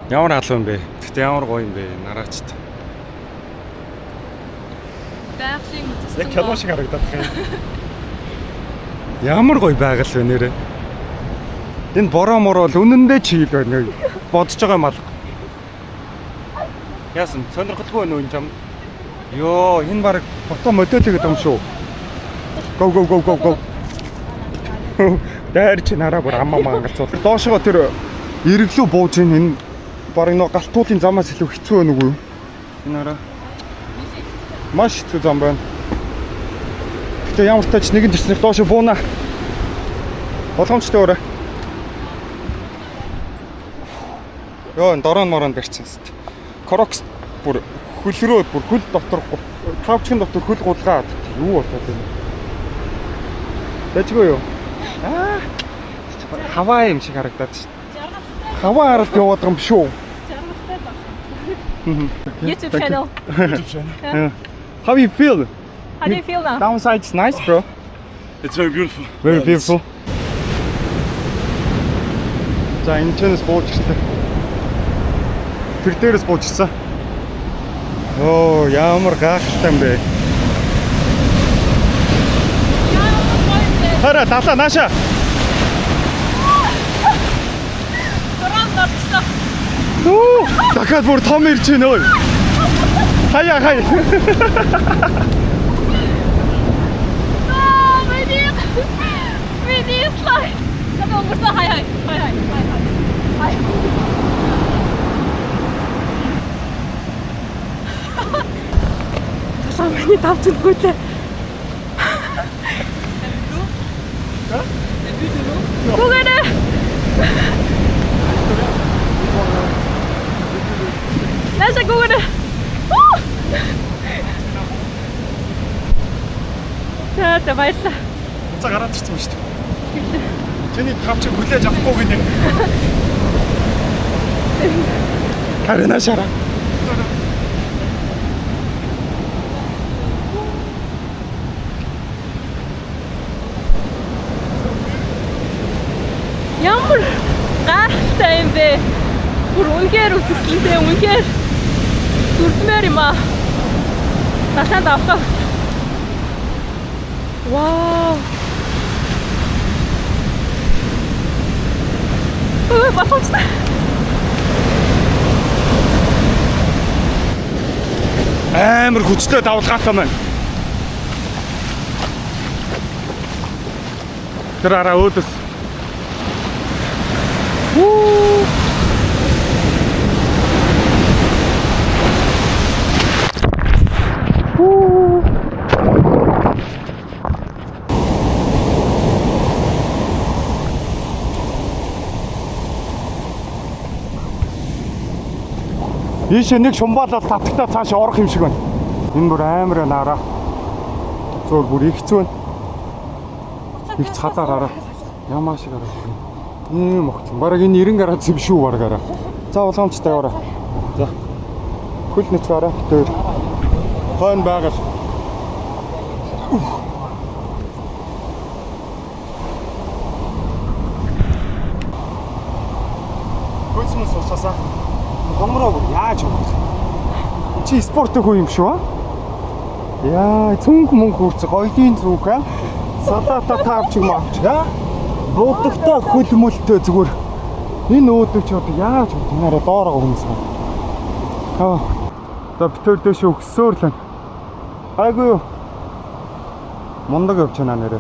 Ямар халуун юм бэ? Гэхдээ ямар гоё юм бэ? Нараачт. Байгалийн үзэсгэлэн. Яг кино шиг харагдаад байна. Ямар гоё байгаль вэ нэрээ. Энэ бороо мороо л үнэндээ чийл байна. Бодож байгаа юм алга. Яасан сонирхолгүй байна уу энэ чам? Йоо, энэ баг фото модель гэдэг юм шүү. Go go go go go. Дайр чи нараа бүр амаа мангалцуул. Доошогоо тэр эрэглүү бууж ин энэ баг нөө галтуулын замаас илүү хэцүү байна уу? Энэ хараа. Маш хэцүү зам байна. Гэтэ ямар ч тач нэгэн төрснөх доош бууна. Болгоомжтой өөрөө. Йоо, энэ дорон морон барьсан хэвээр. Crocs бүр хөлрөө бүр хөл дотор тавчхан дотор хөл гулгаад юу болоод байна. Дажгүй юу? Аа. Хаваа юм шиг харагдаад шин. Хаваа харалт яваад байгаа юм биш үү? YouTube channel. How you feel? How do you feel now? Downside's nice, bro. It's very beautiful. Very beautiful. За энэ чэнэс бууж ирлээ. Тэр дээрээс бууж ирсэн. Оо, ямар гайхалтай юм бэ. Хараа далаа нааша. Дрон орчихсон. Үу, дахиад бүр том ирж байна ой. Хаяа хаяа. Аа, миний слайд. Надад өнгөрсөн хай хай. Хай хай. Хай хай. Хай. Тулаа миний тавч нүгүүлээ. Гүгэрэ. Наша гүгэрэ. За за баярлалаа. Уцаа гараад ирсэн юм шүү дээ. Чиний тавч хүлээж авахгүй гинэ. Харин наашаараа. Ямар гайхалтай юм бэ? Бүр үнэхээр үзэсгэлэнтэй, үнэхээр зүрдмээр юм аа. Далайд авах. Вау. Ой, боломжтой. Амар хүчтэй давлгаатай маань. Тэр араа өөдөөс. Үу. Үу. Ийшээ нэг шумбаалал татагтаа цааш орох юм шиг байна. Энэ бүр амар байна араа. Зөөр бүр их хэцүү байна. Их цадаар араа. Ямаа шиг араа. Ийм огцон. Бараг энэ 90 градус юм шүү бараг араа. За улаамжтай яваарай. За. Хөл нэцэг араа битээр. Хойно байгаль. Хөлсмөс усаасаа хомроо бүр яаж явах вэ? Эн чи спорт хүү юм шүү. Яа, цүнх мөнх үрц гоёлын зүг аа. Салата таавч юм авч аа. Буудагтай хөл мөлтэй зүгээр. Энэ өөдөг чи одоо яаж вэ? Нэрэ доороо хүмүүс байна. Аа. За бид тэр дэше өгсөөр л байна. Айгүй юу. Мундаг явж байна нэрэ.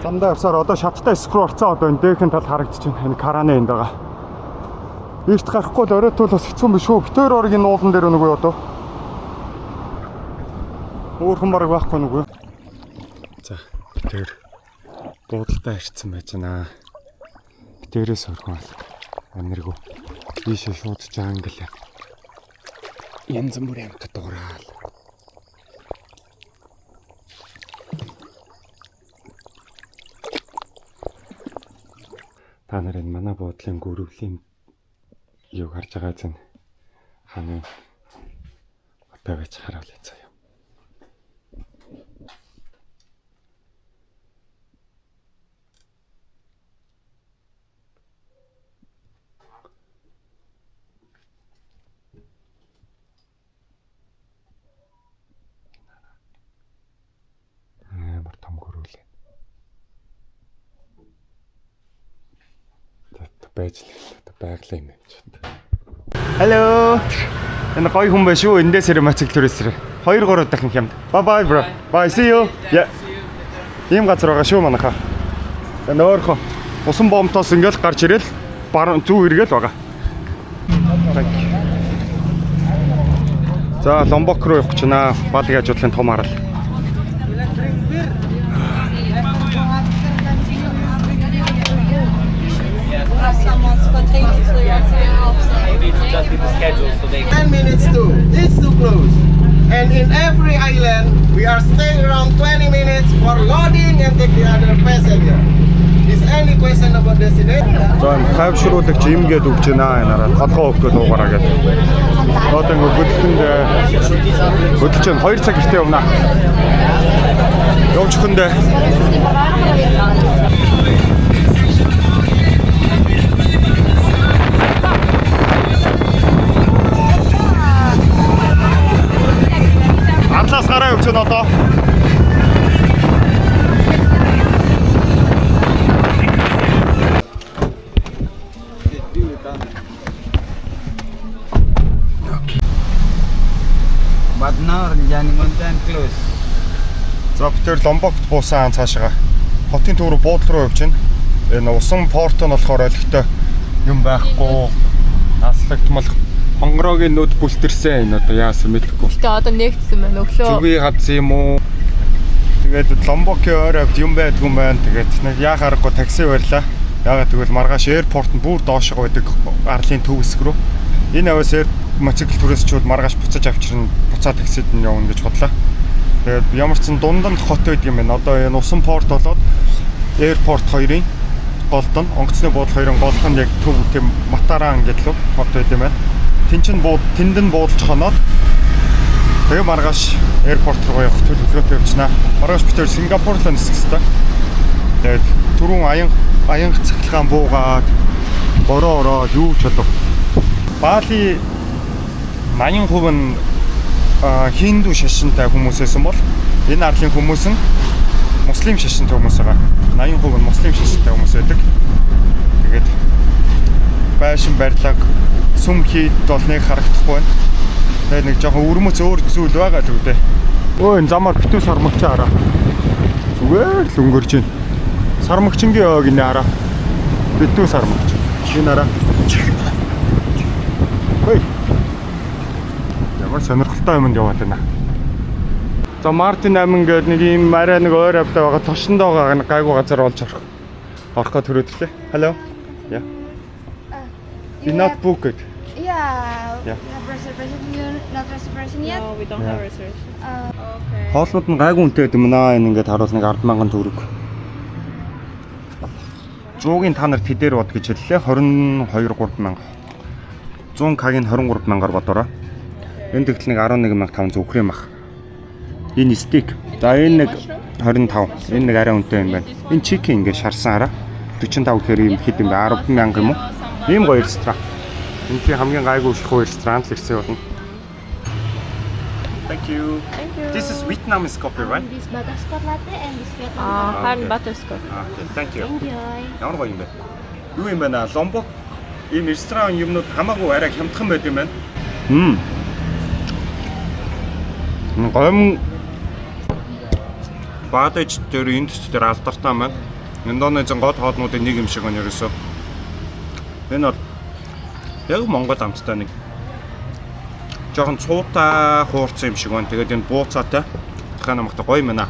Замдаа явсаар одоо шаттай хэсэг рүү орцсон, одоо энэ дээхэн тал харагдаж байна. Энэ караны энд байгаа. Эрт гарахгүй л оройтвол бас хэцүү юм биш үү? Битээр оргийн уулан дээр нөгөө одоо. Өөр хүн бараг байхгүй нөгөө. За, битээр буудалтай ирсэн байж байна. Битээрээс өрхөн алга. Амиргүй. Ийшээ шууд jungle. Янз бүрийн амьтад дуурал. Та нарын манай буудлын гөрөвлийн юг харж байгаа зэн ханы одоо байж харуулъя заяа. Амар том гөрөөлээ. Байж л хэлээ. Байгалийн юм юм ч. Hello. Энэ гоё хүн байна шүү. Эндээс ирээ мотоцикл түрээсрээ. 2 3 дахин хямд. Bye bye, bro. Bye, see you. Yeah. Ийм газар байгаа шүү манайхаа. Энэ өөрхөн усан бомтоос ингээл гарч ирэл баруун зүү эргээл байгаа. Thank you. За, Ломбок руу явах гэж байна. Балиг хажуудлын том арал. Maybe it's just with the schedule, so they 10 minutes too. It's too close. And in every island, we are staying around 20 minutes for loading and take the other passenger. Is any question about destination? За, энэ тайвшруулагч юм гээд өгч байна энэ араа. Толгоо өгөх гээд дуугараа гээд. Одоо ингээ хөдөлтөнд хөдөлж байна. 2 цаг гэртээ явна. Явж хөндөө. Арлаас гараа явж байна одоо. But now Rinjani Mountain close. За, бид тэр Ломбокт буусан цаашаа хотын төв рүү буудлын руу явж байна. Энэ усан порт нь болохоор олигтой юм байхгүй. Аслагдмал хонгороогийн нүд бүлтэрсэн, энэ одоо яасан мэдэхгүй. Гэтэ одоо нээгдсэн байна өглөө. Зүгийн хадсан юм уу? Тэгээд Ломбокийн ойр хавьд юм байдгүй юм байна. Тэгээд нэг яах аргагүй такси барьлаа. Яагаад гэвэл маргааш airport нь бүр доошоо байдаг арлын төв хэсэг рүү. Энэ аваас air мотоцикл түрээсчүүд маргааш буцаж авчирна, буцаа таксид нь явна гэж бодлоо. Тэгээд ямар ч сан дунд нь хот байдаг юм байна. Одоо энэ усан порт болоод airport хоёрын голд нь, онгоцны буудлын хоёрын голд нь яг төв тийм Матаран гэдэг лв хот байд юм байна. Тэн чин бууд тэнд нь буудалж хоноод тэгээ маргааш airport руу явах төлөвлөгөөтэй явчихнаа. Маргааш бид тэр Сингапур руу нисэх хэвээр. Тэгээд түрүүн аянга цахилгаан буугаад бороо ороод юу ч болов. Бали 80% нь хиндүү шашинтай хүмүүс байсан бол энэ арлын хүмүүс нь муслим шашинтай хүмүүс байгаа. 80% нь муслим шашинтай хүмүүс байдаг. Тэгээд байшин барилга сүм хийд бол нэг харагдахгүй байна. Тэгээд нэг жоохон өрмөц өөр зүйл байгаа л үү дээ. Өө, энэ замаар битүү сармагч хараа. Зүгээр л өнгөрч байна. Сармагчингийн ойг энэ хараа. Битүү сармагч. Энэ хараа. Хөөе. Ямар сонирхолтой юмд яваад байна. За, Мартин 8 гээд нэг ийм арай нэг ойр хавьтай байгаа тошиндоо байгаа нэг гайгүй газар олж орох. Орох гэж төрөөдлээ. Hello. Yeah. You not booked. Yeah, Yeah. we have reservation. You not reservation yet? No, we don't have reservation. Okay. Хоолнууд нь гайгүй үнэтэй юм наа, энэ ингээд харуул нэг 10,000 төгрөг. 100-ийн та нар тэдээр бод гэж хэллээ. 22 3 мянга. 100 к-ийн 23 мянгаар бодороо. Энэ тэгтэл нэг 11,500 үхрийн мах. Энэ steak. За, энэ нэг 25. Энэ нэг арай үнэтэй юм байна. Энэ chicken ингээд шарсан хараа. 45 гэхээр юм хэд юм бэ? 10 мянга юм уу? Ийм гоё ресторан. Энэний хамгийн гайгүй хөшгүй ресторан л ирсэн болно. Thank you. Thank you. This is Vietnamese coffee, right? This butterscotch latte and this Vietnam Аа, харин Okay. butterscotch. Okay, thank you. Enjoy. Ямар гоё юм бэ? Юу юм бэ наа? Ломбок ийм ресторан юмнууд хамаагүй арай хямдхан байд юм байна. Мм. Гомн Баадаж дээр энд ч дээр алдартай маань. Индонезийн гол хоолнуудын нэг юм шиг байна ерөөсөө. Энэ бол яг Монгол амттай нэг жоохон цуутай хуурцсан юм шиг байна. Тэгээд энэ бууцаатай. Дахиад намайг гоё юм байна.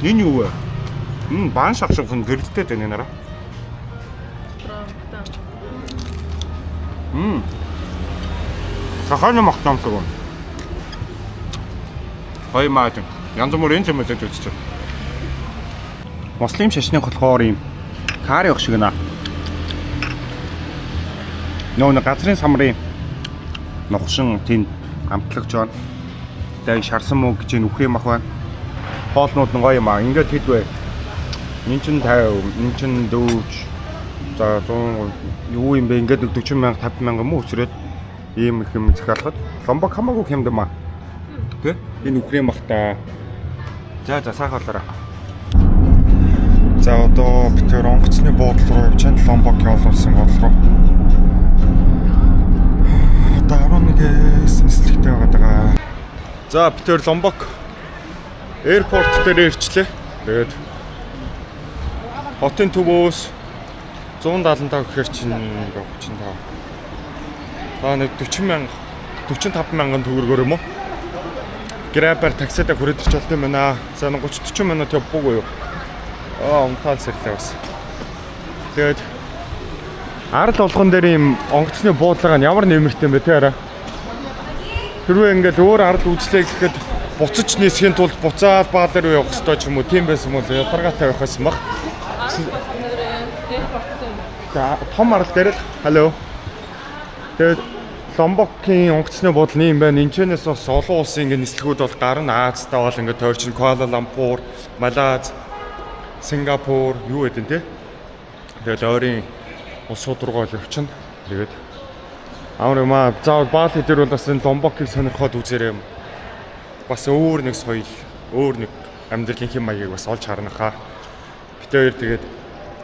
Энэ юу вэ? Баан шах шиг хүн гэрэлтэй байна нараа. Саханы магтаам шиг байна. Гоё маа. Янз бүрийн чимээлж үзчих. Муслим шашны болохоор ийм кари ах шиг наа. Нөө нэг газрын самрын нухшин тийм амтлагч байна. Тэгээ шарсан мөг гэж энэ үхрийн мах байна. Хоолнууд нь гоё юм аа. Ингээд хэд вэ? Энд чинь 50, энд чинь 40. За 100 юу юм бэ? Ингээд нэг 40 мянга 50 мянга юм уу өсрөөд ийм их юм захиалахад Ломбок хамаагүй хямд юм аа. Тэ? Энэ үхрийн махтай. За за сайхан болоорой. За одоо бид тэр онгоцны буудлын руу явж байна. Ломбокийн олон улсын буудлын руу. Одоо 11-ээс нислэгтэй байгаа даа. За бид тэр Ломбок airport дээр ирчлээ. Тэгээд хотын төвөөс 175 гэхэр чинь 35. Та нэг 40 мянга 45 мянган төгрөгөөр юм уу? Grab-аар таксидаа хүрээд ирч болт юм байна. За 30 40 минут явбгүй юу? Аа, унтаал сэрлээ бас. Тэгээд арал болгон дээр ийм онгоцны буудлага нь ямар нэмэртэй юм бэ те арай. Хэрвээ ингээл өөр арал үзлээ гэхэд буцаж нисхийн тулд буцаад баалаар руу явах ёстой ч юм уу тийм байсан бол ядаргаатай байх байсан баг. За том арал дээр л халло. Тэгээд Ломбокийн онгоцны буудлын юм байна. Энэчнээс бас олон улсын ингээ нислэгүүд бол гарна. Азтай бол ингээ тойрчин Куала Лумпур, Малайз, Сингапур юу гэдэг те. Тэгэл ойрын улсууд руугаа л явчихна. Тэгээд амар юм аа. Заавал Бали дээр бол бас энэ Ломбокийг сонирхоод үзээрэй юм. Бас өөр нэг соёл, өөр нэг амьдралын хэм маягийг бас олж харна хаа. Бид хоёр тэгээд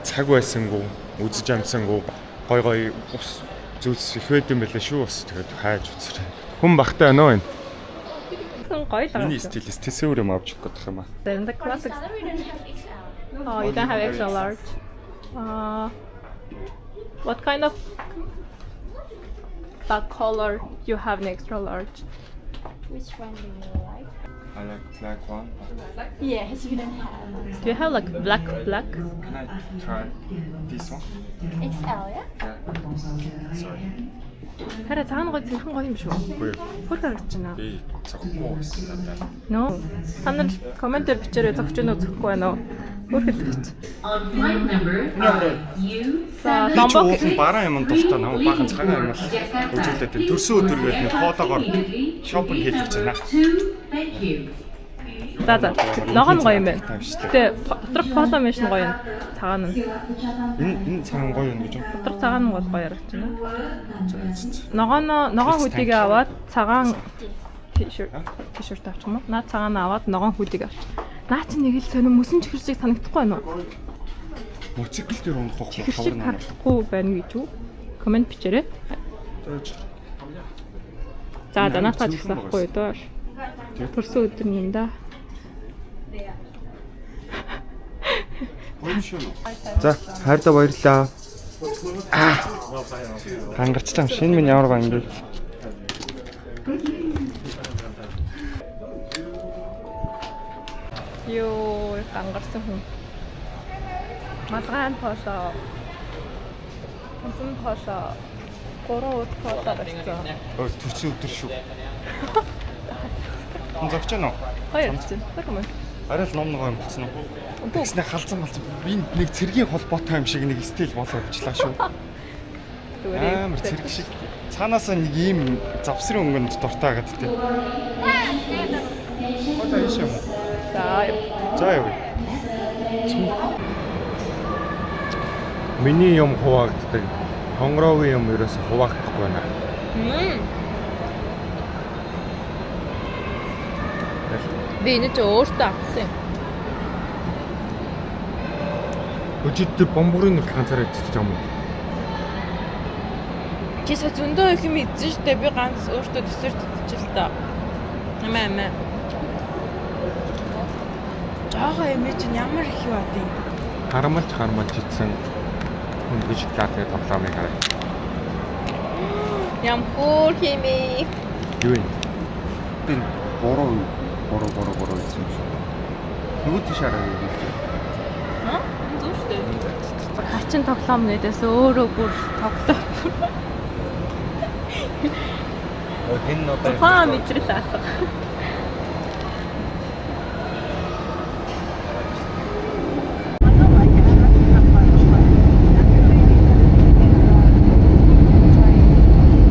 цаг байсангүй, үзэж амсангүй гой гой ус зүйлс их байд юм байлаа шүү бас тэгээд хайж үзээрэй. Хүн багтай байна уу энэ? Хүн гоё л байгаа. Миний стилээс тэсвэр юм авч өгөх гэдэг юм аа. Then the classic. Color we don't have XL. Oh, you don't have extra large. What kind of that color you have an extra large? Which one do you like? I like black one. Yes, we don't have Do you have like black black? Can I try this one? XL, yeah? Yeah. Sorry. Хараа цагаан гоё цэвэрхэн гоё юм шүү. Үгүй Хөр харагдаж байна. би цогхгүй гэсэн надад. No. Та нар комментээр бичээрэй зөгч гэнэ үү зөгөхгүй байна уу? Хөр хэлж. За Би ч Ломбок уулын бараан юм дуртай намайг баахан цагаан юм л үзүүлээд байна. Төрсөн өдөр гээд нэг хоолоогоор шопинг хийх гэж байна. За за. Ногоон гоё юм байна. Тайм шүү дээ. Гэтэ доторх поло мэш нь гоё юм. Цагаан нь. Энэ энэ цагаан гоё юм гэж юу? Доторх цагаан нь гол гоё харагдаж байна. За за. Ногооно ногоон It's хөдийгээ аваад цагаан t-shirt авчих юм уу? Наа цагаан аваад ногоон хөдийг авчих. Наа чи нэг л сонир мөсөн чихэр шиг санагдахгүй байна уу? Мотоцикл дээр унах байхгүй Чихэр шиг харагдахгүй байна гэж үү? Коммент бичээрэй. За за наатаа ч гэсэн авахгүй юу доо. Төрсөн өдөр нь юм да. За хайртай баярлалаа. Аа. Хангарчлаа юм. Шинэ минь ямар гоё юм бэ? Йоо, гангарсан хүн. Малгайн поло. Ганцхан поло. Гурван уд поло барьсан. Ой, төрсөн өдөр шүү. Зогч гэнэ үү? Хоёр чинь. Тэр юм. Арай л ном ногоо юм болсон уу? Тэгснэ халзан малзан. Би нэг цэргийн холбоотой юм шиг нэг стил болоо явчлаа шүү. Зүгээр. Амар цэрэг шиг. Цаанаасаа нэг ийм завсрын өнгөнд дуртай гэдэг тийм. Одоо ийш юм уу? За. За явъя. Миний юм хуваагддаг. Хонгороогийн юм ерөөсө хуваагдахгүй байна. Би энэ чи өөртөө авсан юм. Өчигдөр бомборын нүрт ганцаараа идчихэж байгаа юм уу? Чи сая зөндөө их юм идсэн штэ. Би ганц өөртөө десерт идчихэл та. Амаа амаа. Жохоо юм чинь ямар их юу ад юм. Харамалж харамалж идсэн хүндгэн шоколадны тоглоомыг хараа. Ям хөөр химээ. Юу юм? Энэ буруу буруу буруу буруу гэсэн юм шиг. Нөгөө тийш хараа юу гэж. Аа? Зөв штэ. Хачин тоглоом гэдээс өөрөө бүр тоглоом. Энэ одоо Тухайн мэдрэл алга.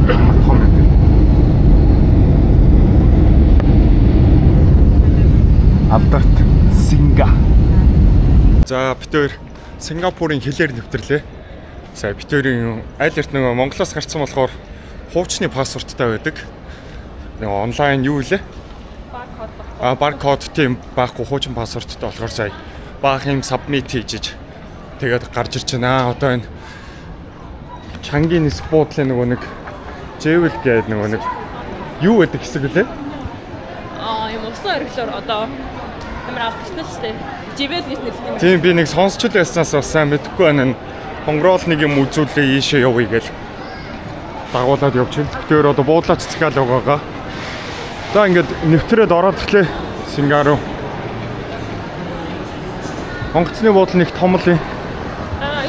Ямар том юм бэ? Алдарт Синга. За бид хоёр Сингапурын хилээр нэвтрлээ. За бид хоёрын аль эрт нөгөө Монголоос гарцсан болохоор хуучны паспорттай байдаг. Нөгөө онлайн юу лээ? Баркод. А баркод тийм байхгүй, хуучин паспорттой болохоор сая баах юм submit хийж тэгээд гарч ирж байна. Одоо энэ Чангийн нисэх буудлын нөгөө нэг Jewel гэдэг нөгөө нэг юу гэдэг хэсэг лээ? Аа, юм усан оргилоор одоо амар алдартай шүү дээ. Jewel гэж нэрлэдэг юм. Тийм, би нэг сонсч л байснаас бас сайн мэдэхгүй байна. Хонгороол нэг юм үзүүлээ, ийшээ явъя гээл дагуулад явж байна. Тэгэхээр одоо буудлаач захиал байгаагаа. За ингээд нэвтрээд ороод ирлээ Синга руу. Онгоцны буудлын нэг том л юм.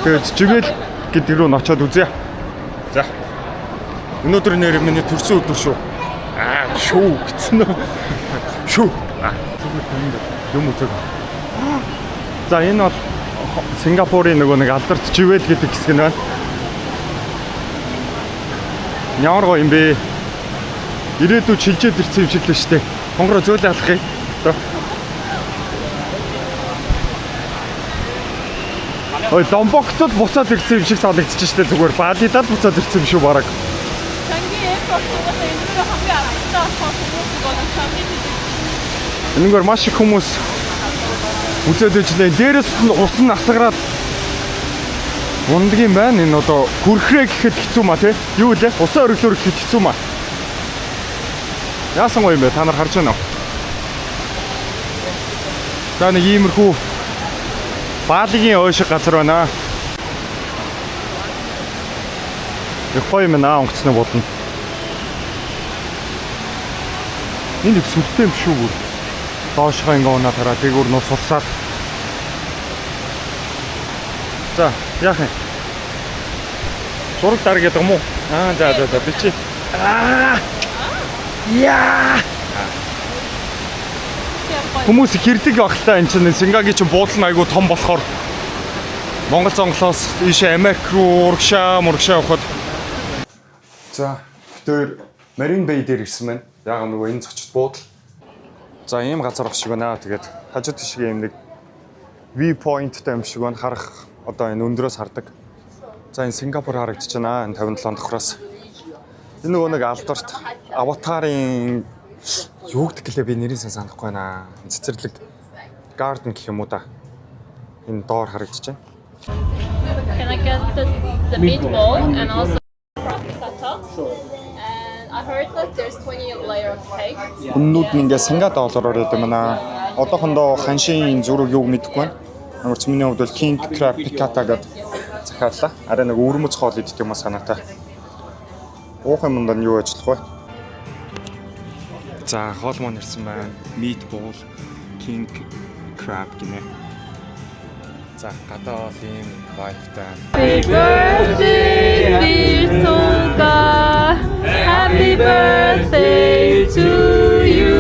Тэгээд Jewel гэдэг рүү н очиод үзье. За. Өнөөдөр нэр миний төрсөн өдөр шүү. Аа, шүү гэсэн үү? Шүү. Аа, зүгээр танд юм үзэг. За, энэ бол Сингапурын нөгөө нэг алдарт Jewel гэдэг хэсэг нь байна. Ямар гоё юм бэ? Ирээдүйд шилжээд ирсэн юм шиг л шүү дээ. Хонгороо зөөлөө алах юм. Одоо. Ой, Ломбоктод буцаад ирсэн юм шиг санагдчих шүү дээ зүгээр. Балидад буцаад ирсэн юм шүү бараг. Чанги airport угаасаа энэ дээр хамгийн алдартай болохоор хүмүүс нөгөө Чанги гэдэг. Энэгээр маш их хүмүүс үзээд ижлээ. Дээрээс нь ус нь асгараад ундгийн байна. Энэ одоо хүрхрээ гэхэд хэцүү маа тий. Юу лээ? Усан оргилуур гэхэд хэцүү маа. Яасан гоё юм бэ? Та нар харж байна уу? За, нэг иймэрхүү Балигийн ой шиг газар байна. Их гоё юм аа, онгоцны буудлын. Энэ их сүртэй юм шүү бүр. Доошхоо ингээ унаа тараа дээгүүр нус урсаад. За, яах юм? Зураг дар гэдэг юм уу? Аа, за за за, би чи. Аа. Яа. Хүмүүс их хэрдэг байх л та, энэ чинь Сингагийн чинь буудлын айгу том болохоор Монгол зонглоос ийшээ Америк руу урагшаа мурагшаа явхад. За, бид хоёр Marina Bay дээр ирсэн байна. Яг нөгөө энэ зочид буудал. За, ийм газар ах шиг байна. Тэгээд хажуу тийшээ ийм нэг view point-тай юм шиг байна. Харах одоо энэ өндрөөс хардаг. За, энэ Сингапур харагдаж байна. Энэ 57 давхраас. Энэ нөгөө нэг алдарт Аватарын юу гэдэг гэлээ, би нэрийг сайн санахгүй байна. Цэцэрлэг garden гэх юм уу да. Энэ доор харагдаж байна. Can I get the meatball and also piccata? Sure. And I heard like there's 20 layer of cake. Үннүүд нь ингээ Синга доллараар байдаг юм аа. Одоохондоо ханшийн зураг юуг мэдэхгүй байна. Ямар ч миний хувьд бол king crab piccata гэдэг захиаллаа. Арай нэг өвөрмөц хоол идэх юм аа санаатай. Уух юмдаа нь юу ажиллах вэ? За, хоол маань ирсэн байна. Meatball, king crab гинэ. За, гадаа бол ийм vibe-тай. Happy birthday, dear Tolga. Happy birthday to you.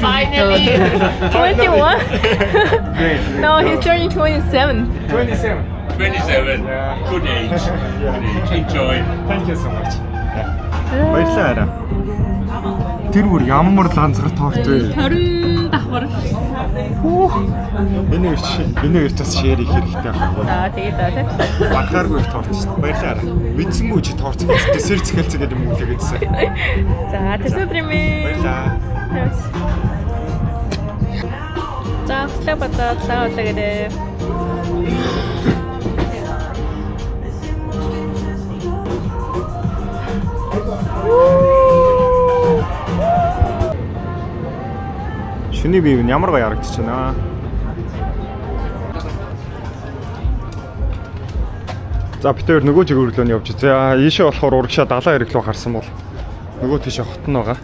Finally. 21? Great. No, he's turning 27. 27. 27. Yeah. Good age. Good age. Enjoy. Thank you so much. Yeah. Баярлалаа арай. Тэр бүр ямар ланцгар торт вэ? 20 давхар. Энэ энэ хоёр бас share хийх хэрэгтэй байна. За тэгээд аа тий. Багхааргүй их торт шүү дээ. Баярлалаа арай. Мэдсэнгүй чи торт десерт зэхэлцээ гэдэг юм үлээгээдсэн. За тэсэ өдрийн. Баярлалаа. За хөслөө бодоод лаа үлээгээдээ. Шүний бие нь ямар гоё харагдаж байна. За бид хоёр нөгөө чигээр лөө явж. За ийшээ болохоор урагшаа далайн хэрэг рүү харсан бол нөгөө тийшээ хот нь байгаа.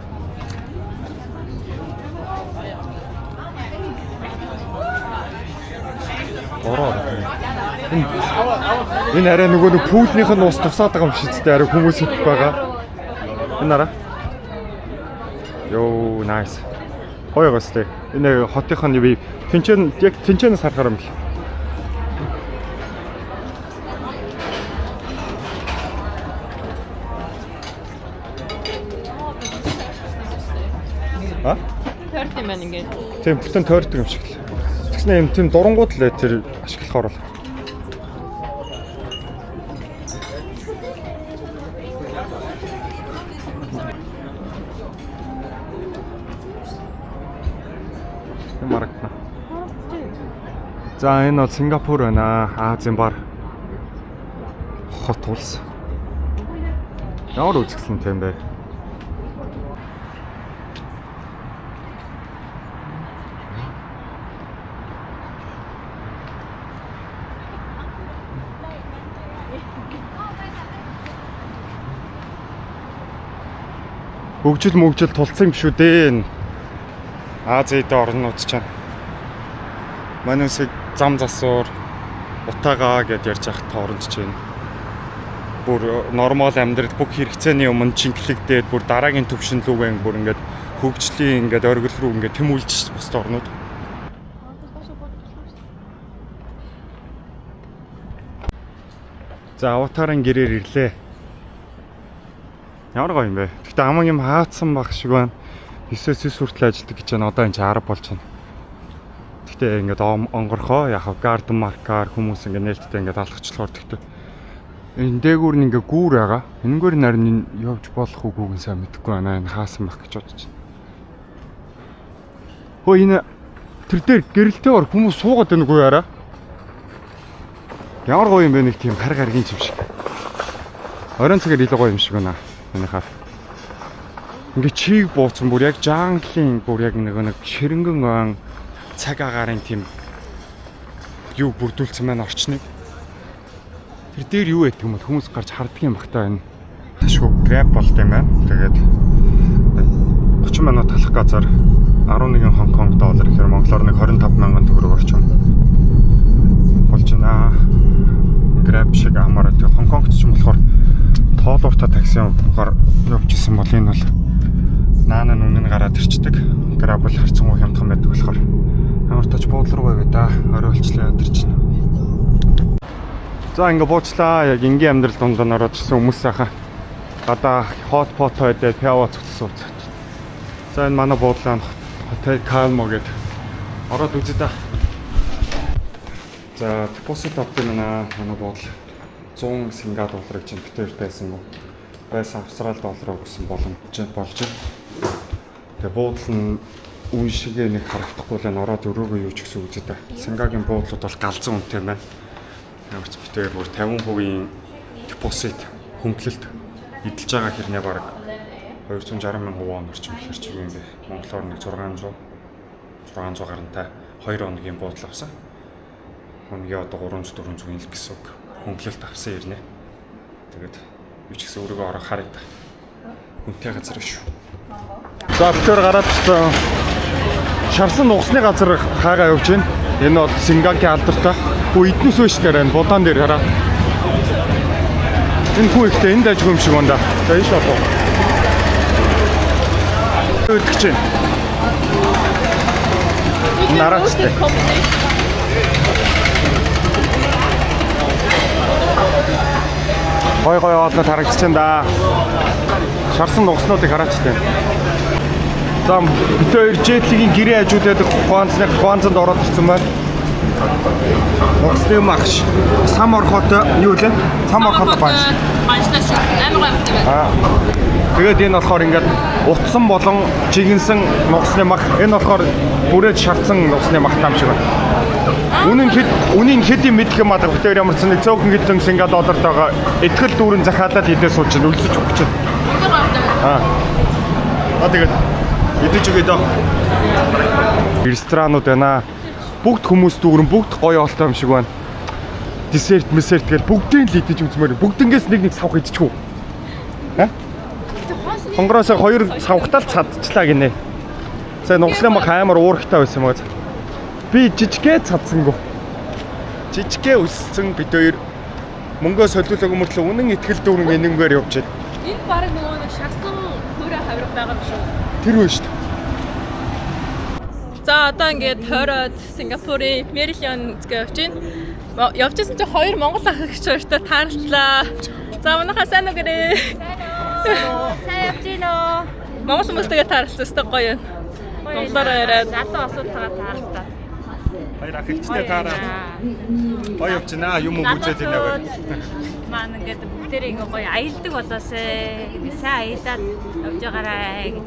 Бороо. Энэ арай нөгөө нэг пүүлнийх нь ус тусаад байгаа юм шиг зү арай хүмүүс их байгаа. Энэ арай. Йоо, nice. Гоё гоостэй. Энэ хотынх нь би тэнцэн яг тэнцэнээс харахаар юм бэл. А? Тойрт юм байна ингээд. Тийм бүтэн тойрдог юм шиг л. Тэгснэ юм тийм дурангууд л тэр ашиглахаар бол. Марагтна. За энэ бол Сингапур байна. Азийн бар хот улс. Ямар үзэсгэлэнтэй юм бэ? Хөгжил мөгжил тулцсан юм шүү дээ. Азид орнууд ч манайсыг зам засвар утаагаа гэд ярьж байхад тооронд ч байна. Бүр нормал амьдрал бүх хэрэгцээний өмнө чингэлэгдээд бүр дараагийн төвшин лүүгээ бүр ингээд хөгжлийн ингээд оргил рүү ингээд тэмүүлж бусад орнууд. За аватарын гэрээр ирлээ. Ямар гоё юм бэ? Гэхдээ аман юм хаацсан баг шиг байна. 9-9 хүртэл ажилладаг гэж байна. Одоо энэ чи 10 болж байна. Гэхдээ ингээд онгорхоо яг garden mark-аар хүмүүс ингээд нээлттэй ингээд алхачлахаар тэгтээ. Энэ дээгүүр нь ингээд гүүр байгаа. Энэгээр нь харин явж болох үгүйг нь сайн мэдэхгүй байна. Энэ хаасан байх гэж бодож байна. Хөө энэ тэр дээр гэрэлтэй ор хүмүүс суугаад байна үгүй араа. Ямар гоё юм бэ нэг тийм хар гаргийн юм шиг. Оройн цагаар илүү гоё юм шиг байна. Манайхаар. Ингээ чиг бууцсан бүр яг jungle-ийн бүр яг нэг ширэнгэн ойн цаг агаарын тийм юу бүрдүүлсэн байна орчныг. Тэр дээр юу байдаг юм бол хүмүүс гарч харддаг юм бах та энэ. Ташгүй Grab болт юм байна. Тэгээд 30 минут талах газар 11 Хонконг доллар гэхээр монголоор нэг 25 мянган төгрөг орчим болж байна. Grab шиг амар. Тэгээд Хонконгт ч юм болохоор тоолууртай таксигаар явж исэн бол энэ бол наана нүн нь гараад ирчдэг. Grab бол харьцангуй хямдхан байдаг болохоор ямар тач буудлын руу явъя да. Орой болчлаа ядарч байна. За ингээ буучлаа. Яг энгийн амьдрал дунд нь ороод ирсэн хүмүүс сайхан гадаа hot pot байдаг пиво цогцсон сууц. За энэ манай буудлын хотел Calmo гэдэг ороод үзье да. За депозит авдаг юм аа. Манай буудал 100 Синга долларыг чинь битээр байсан юм. Байсан Австрали доллараар өгсөн боломж болж байна. Тэгээ буудал нь үн шигээ нэг харагдахгүй л ороод өрөөгөө юу ч гэсэн үзье да. Сингагийн буудлууд бол галзуу үнэтэй байна. Ямар ч битээр бүр 50% депозит хөнгөлөлт эдэлж байгаа хэрнээ бараг 260 мянган вон орчим хэрч юм бэ. Монголоор нэг 600 гарантай 2 хоногийн буудал авсан. Хоногийн одоо 300 400 л гэсэн үг. Хөнгөлөлт авсан ирнэ. Тэгээд юу ч гэсэн өрөөгөө орох харъя та. Хүнтэй газар шүү. За битээр гараад ирсэн. Шарсан нугасны газар хаагаа явж байна. Энэ бол Сингагийн алдартай. Хөө эднүс вэ штэ энэ будаан дээр хараа. Энэ хүү ихтэй энд ажгүй юм шиг байна да. За ийш болов. Өдөх чинь. Нараачтай. Гой гой хоолнод харагдчихээн да. Шарсан нугснуудыг хараач тээ. За, бид хоёр Jet Li-гийн гэрээ хажууд байдаг Гуанцны Гуанзанд ороод ирсэн байна. Нугасны мах сам орхотой юу лээ? Сам орхотой банш. Банштай шүү. Амар гоё амттай байна. Аа. Тэгээд энэ болохоор ингээд утсан болон жигэнсэн нугасны мах. Энэ болохоор бүрээд шарсан нугасны махтай юм шиг байна. Үнийн хэд юм мэдэх юм аа, бид хоёр ямар ч нэг цөөхөн хэдэн синга доллартойгоо итгэл дүүрэн захиалаад идээ сууж чинь өлсөж өгч чинь. Үнэхээр гоё амттай байна. Аа. Аа, тэгээд идэж өгье дөө. Ресторанууд байна. Бүгд хүмүүс дүүрэн, бүгд гоё олтой юм шиг байна. Десерт, месерт гэл бүгдийг л идэж үзмээр. Бүгднгээс нэг нэг савх идчихв. Аа? Хонгороос хоёр савхтал цадчлаа гинэ. За, нугасны мах амар уурхтай байсан юм аа. Би жижиггээ цадсангүй. Жижиггээ өссөн бид хоёр мөнгөө солиулаагүй мөртлөө үнэн итгэл дүүрэн энэнгээр явж байна. Энэ баг нөгөө нэг шарсан хөөрэ хавирга байгаа юм шүү. Тэр үе шүү дээ. За, одоо ингээд тойроод Сингапурын Merlion үзгээ явж байна. Явж исэн чинь хоёр монгол ах эгч хоёртой таарлаа. За, манайхаа сайн уу гэрээ. Сайн явж гин үү? Монгол хүмүүстэйгээ таарлцсан өстой гоё юм. Монголоор яриад. Залуу асуултаа таарлаа. Хоёр ах эгчтэй таараа. Гоё явчихнаа, юм үзээд байна гэх. Маань ингээд бүгдээрээ ингээ гоё аялдаг болоосэй. Сайн аялаад явж байгаарай гэж.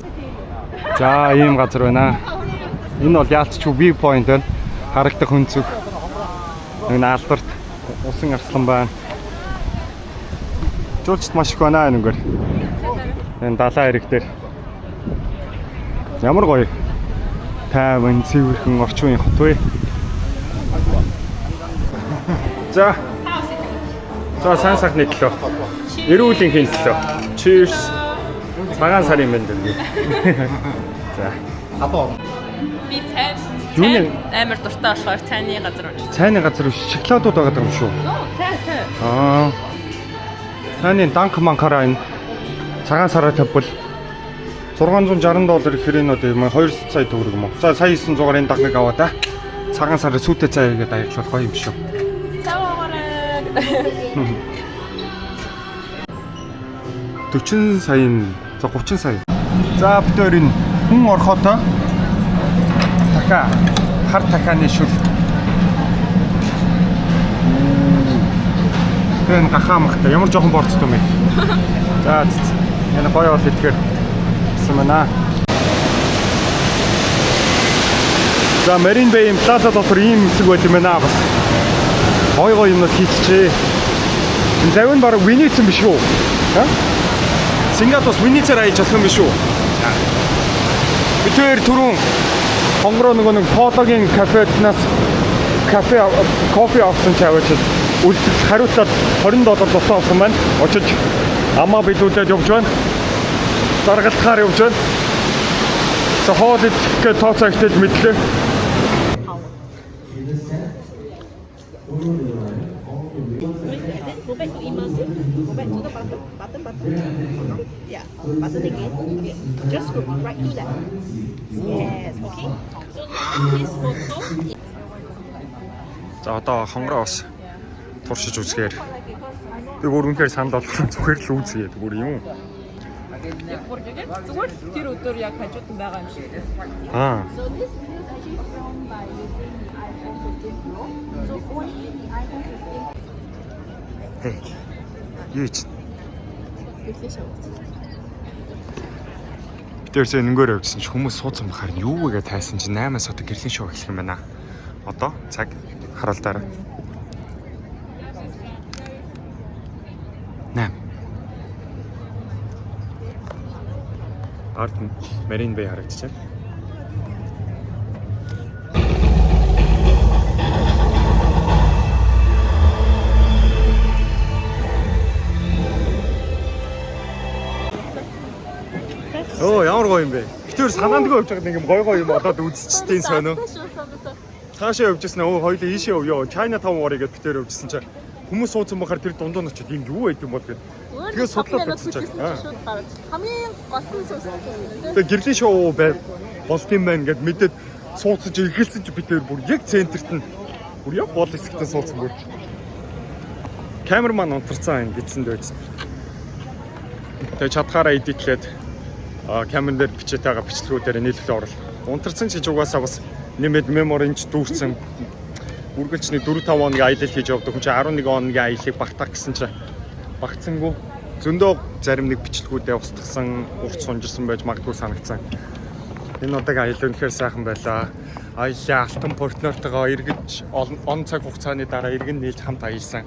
За, ийм газар байна. Энэ бол яалтчгүй view point байна. Харагдах өнцөг. Нэг наалдарт усан арслан байна. Жуулчд маш их байна энэгээр. Энэ далайн эрэг дээр. Ямар гоё. Тайван, цэвэрхэн орчин үеийн хот вэ? За. За, сайн сайхны төлөө. Эрүүлэнхийн төлөө. Cheers. Цагаан сарын мэнд өгье. За. Би цай Юуны- амар дуртай болохоор цайны газар орж. Цайны газар биш, шоколадууд байгаа юм шүү. Цай, цай. Аа. Цайны данк манкараа энэ цагаан сараар тавьбал 660 доллар хэрэнүүд юм, 2 сая төгрөг юм уу? За, сая 900-аар энэ данкыг аваа да. Цагаан сараар сүйтэй цай хийгээд аяглал гоё юм шүү. Цай уугаарай. 40 саяын, за, 30 сая. За, бид хоёр энэ хүн орхотой дахиа хар дахианы шүл. Тэр энэ гахаа махтай ямар жоохон борцтой юм бэ? За, цэц. Энэ гоё бол идэхээр гэсэн байна. За, Marine Bay Plaza дотор ийм хэсэг байт юм байна бас. Гой гой юмнууд хийчихжээ. Энэ завин баг Венец юм биш үү? Ха? Сингапур бас Венецээр аялж болох юм биш үү? Бид хоёр түрүүн хонгороо нөгөө нэг Пологийн кафеднаас кафе кофе авсан чи аваач үлдэл хариуцаад 20 доллар дутуу авсан байна. Очиж амаа билүүлээд явж байна. Заргалтахаар явж байна. За, хоол идэх гээд тооцоо ихтэй мэдлээ. Go back to immersive. Go back to the button. Button, button. Yeah, button again. Okay. Just go right to that. Yes. Okay. So now this photo. За, одоо хонгороо бас туршиж үзэхээр би бүр үнэхээр санал болгох, зүгээр л үзье бүр юм. Яг бүр яг зүгээр л тэр өдөр яг хажууд нь байгаа юм шиг. Аа. So this video is actually filmed by using the iPhone 15 Pro. So only the iPhone 15 Hey. Юу ч. Бид хоёр энэнгээр явжсэн чи хүмүүс суудсан бахаар юу вэ гэж тайсан чи 8-аас одоо гэрлийн шоу эхлэх юм байна. Одоо цаг харуулдаарай. 8. Ард нь Marine Bay харагдчихав. Оо, ямар гоё юм бэ. Бид хоёр санаандгүй явж байгаад нэг юм гоё гоё юм олоод үзчихтiin сонио. Цаашаа явж ирсэн, өө, хоёлаа ийшээ явъё. China Town орё гэдээ бид хоёр явжсэн чинь хүмүүс суудсан бахаар тэр дундуу нь очиод юм юу байд юм бол гэд. Тэгээ судлаад үзсэн чинь. Шууд гараад хамгийн гол нь суусан юм. Тэгээ гэрлийн шоу бай болт юм байна гэд мэдээд суудсан чи эхэлсэн чи бид хоёр бүр яг центрт нь, бүр яг гол хэсэгтээ суудсан бүр. Камерман унтарсан юм гэдсэн дээ байсан. Тэгээ чадхаараа edit лээд камеран дээр бичээд байгаа бичлэгүүдээр нийлүүлээ орол. Унтарсан ч гэж угаасаа бас нэмээд memory ч дүүрсэн. Үргэлж нэг 4 5 хоногийн аялал хийж явдаг хүн чинь 11 хоногийн аяллыг багтаах гэсэн чинь багтсангүй. Зөндөө зарим нэг бичлэгүүдээ устгасан, урт сунжирсан байж магадгүй санагдсан. Энэ удаагийн аялал үнэхээр сайхан байлаа. Аяллаа алтан партнертойгоо эргэж он цаг хугацааны дараа эргэн нийлж хамт аялсан.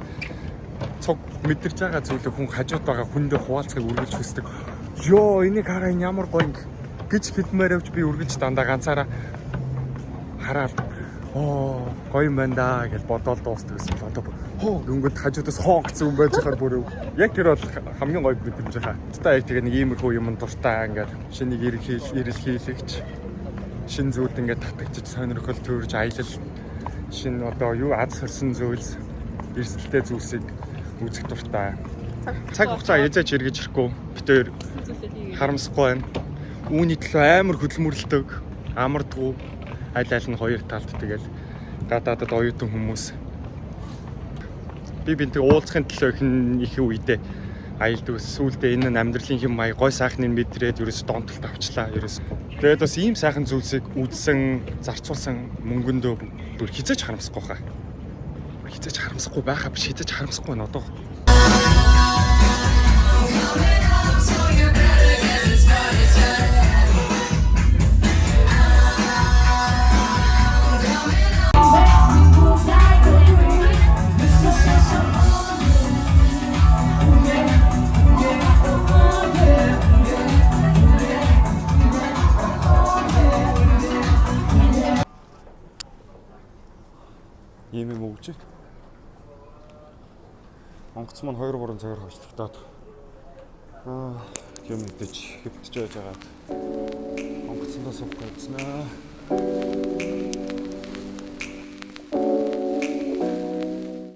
Цуг мэдэрч байгаа зүйлийг хүн хажууд байгаа хүндээ хуваалцахыг үргэлж хүсдэг. Йоо, энийг хараа, энэ ямар гоё гэж хэлмээр явж би үргэлж дандаа ганцаараа хараад оо гоё юм байна да гэж бодоол дуустдаг гэсэн бол одоо хоо гүнгөд хажуудаас хоо гэсэн юм байж хахаар бүр яг тэр бол хамгийн гоё мэдрэмж хаа. Та яг тэгээ нэг иймэрхүү юм дуртай, ингээд шинийг эрэл хийлэгч шин зүйлд ингээд татагчиж сонирхол төрж аялал шин одоо юу аз сорсон зүйлс эрсдэлтэй зүйлсийг үзэх дуртай. Цаг хугацаа хязгаарч эргэж ирэхгүй. Бид хоёр харамсахгүй байна. Үүний төлөө амар хөдөлмөрлөдөг, амардгүй, аль аль нь хоёр талд тэгэл гадаадад оюутан хүмүүс би бинтээ уулзахын төлөө их их үедээ аялдаг. Сүүлдээ энэ нь амьдралын хэм маяг гой сайхныг мэдрээд ерөөс донтолт авчлаа ерөөс. Тэгээд бас ийм сайхан зүйлсийг үзсэн, зарцуулсан мөнгөндөө бүр хизээч харамсахгүй хаа. Бүр хизээч харамсахгүй байхаа биш, хизээч харамсахгүй байна одоо. Ийм юм өгч. Онгоц маань 2 3 цагаар хойшлогдоод юм идэж хэвтэж байж байгаад онгоцондоо суух гэсэн аа.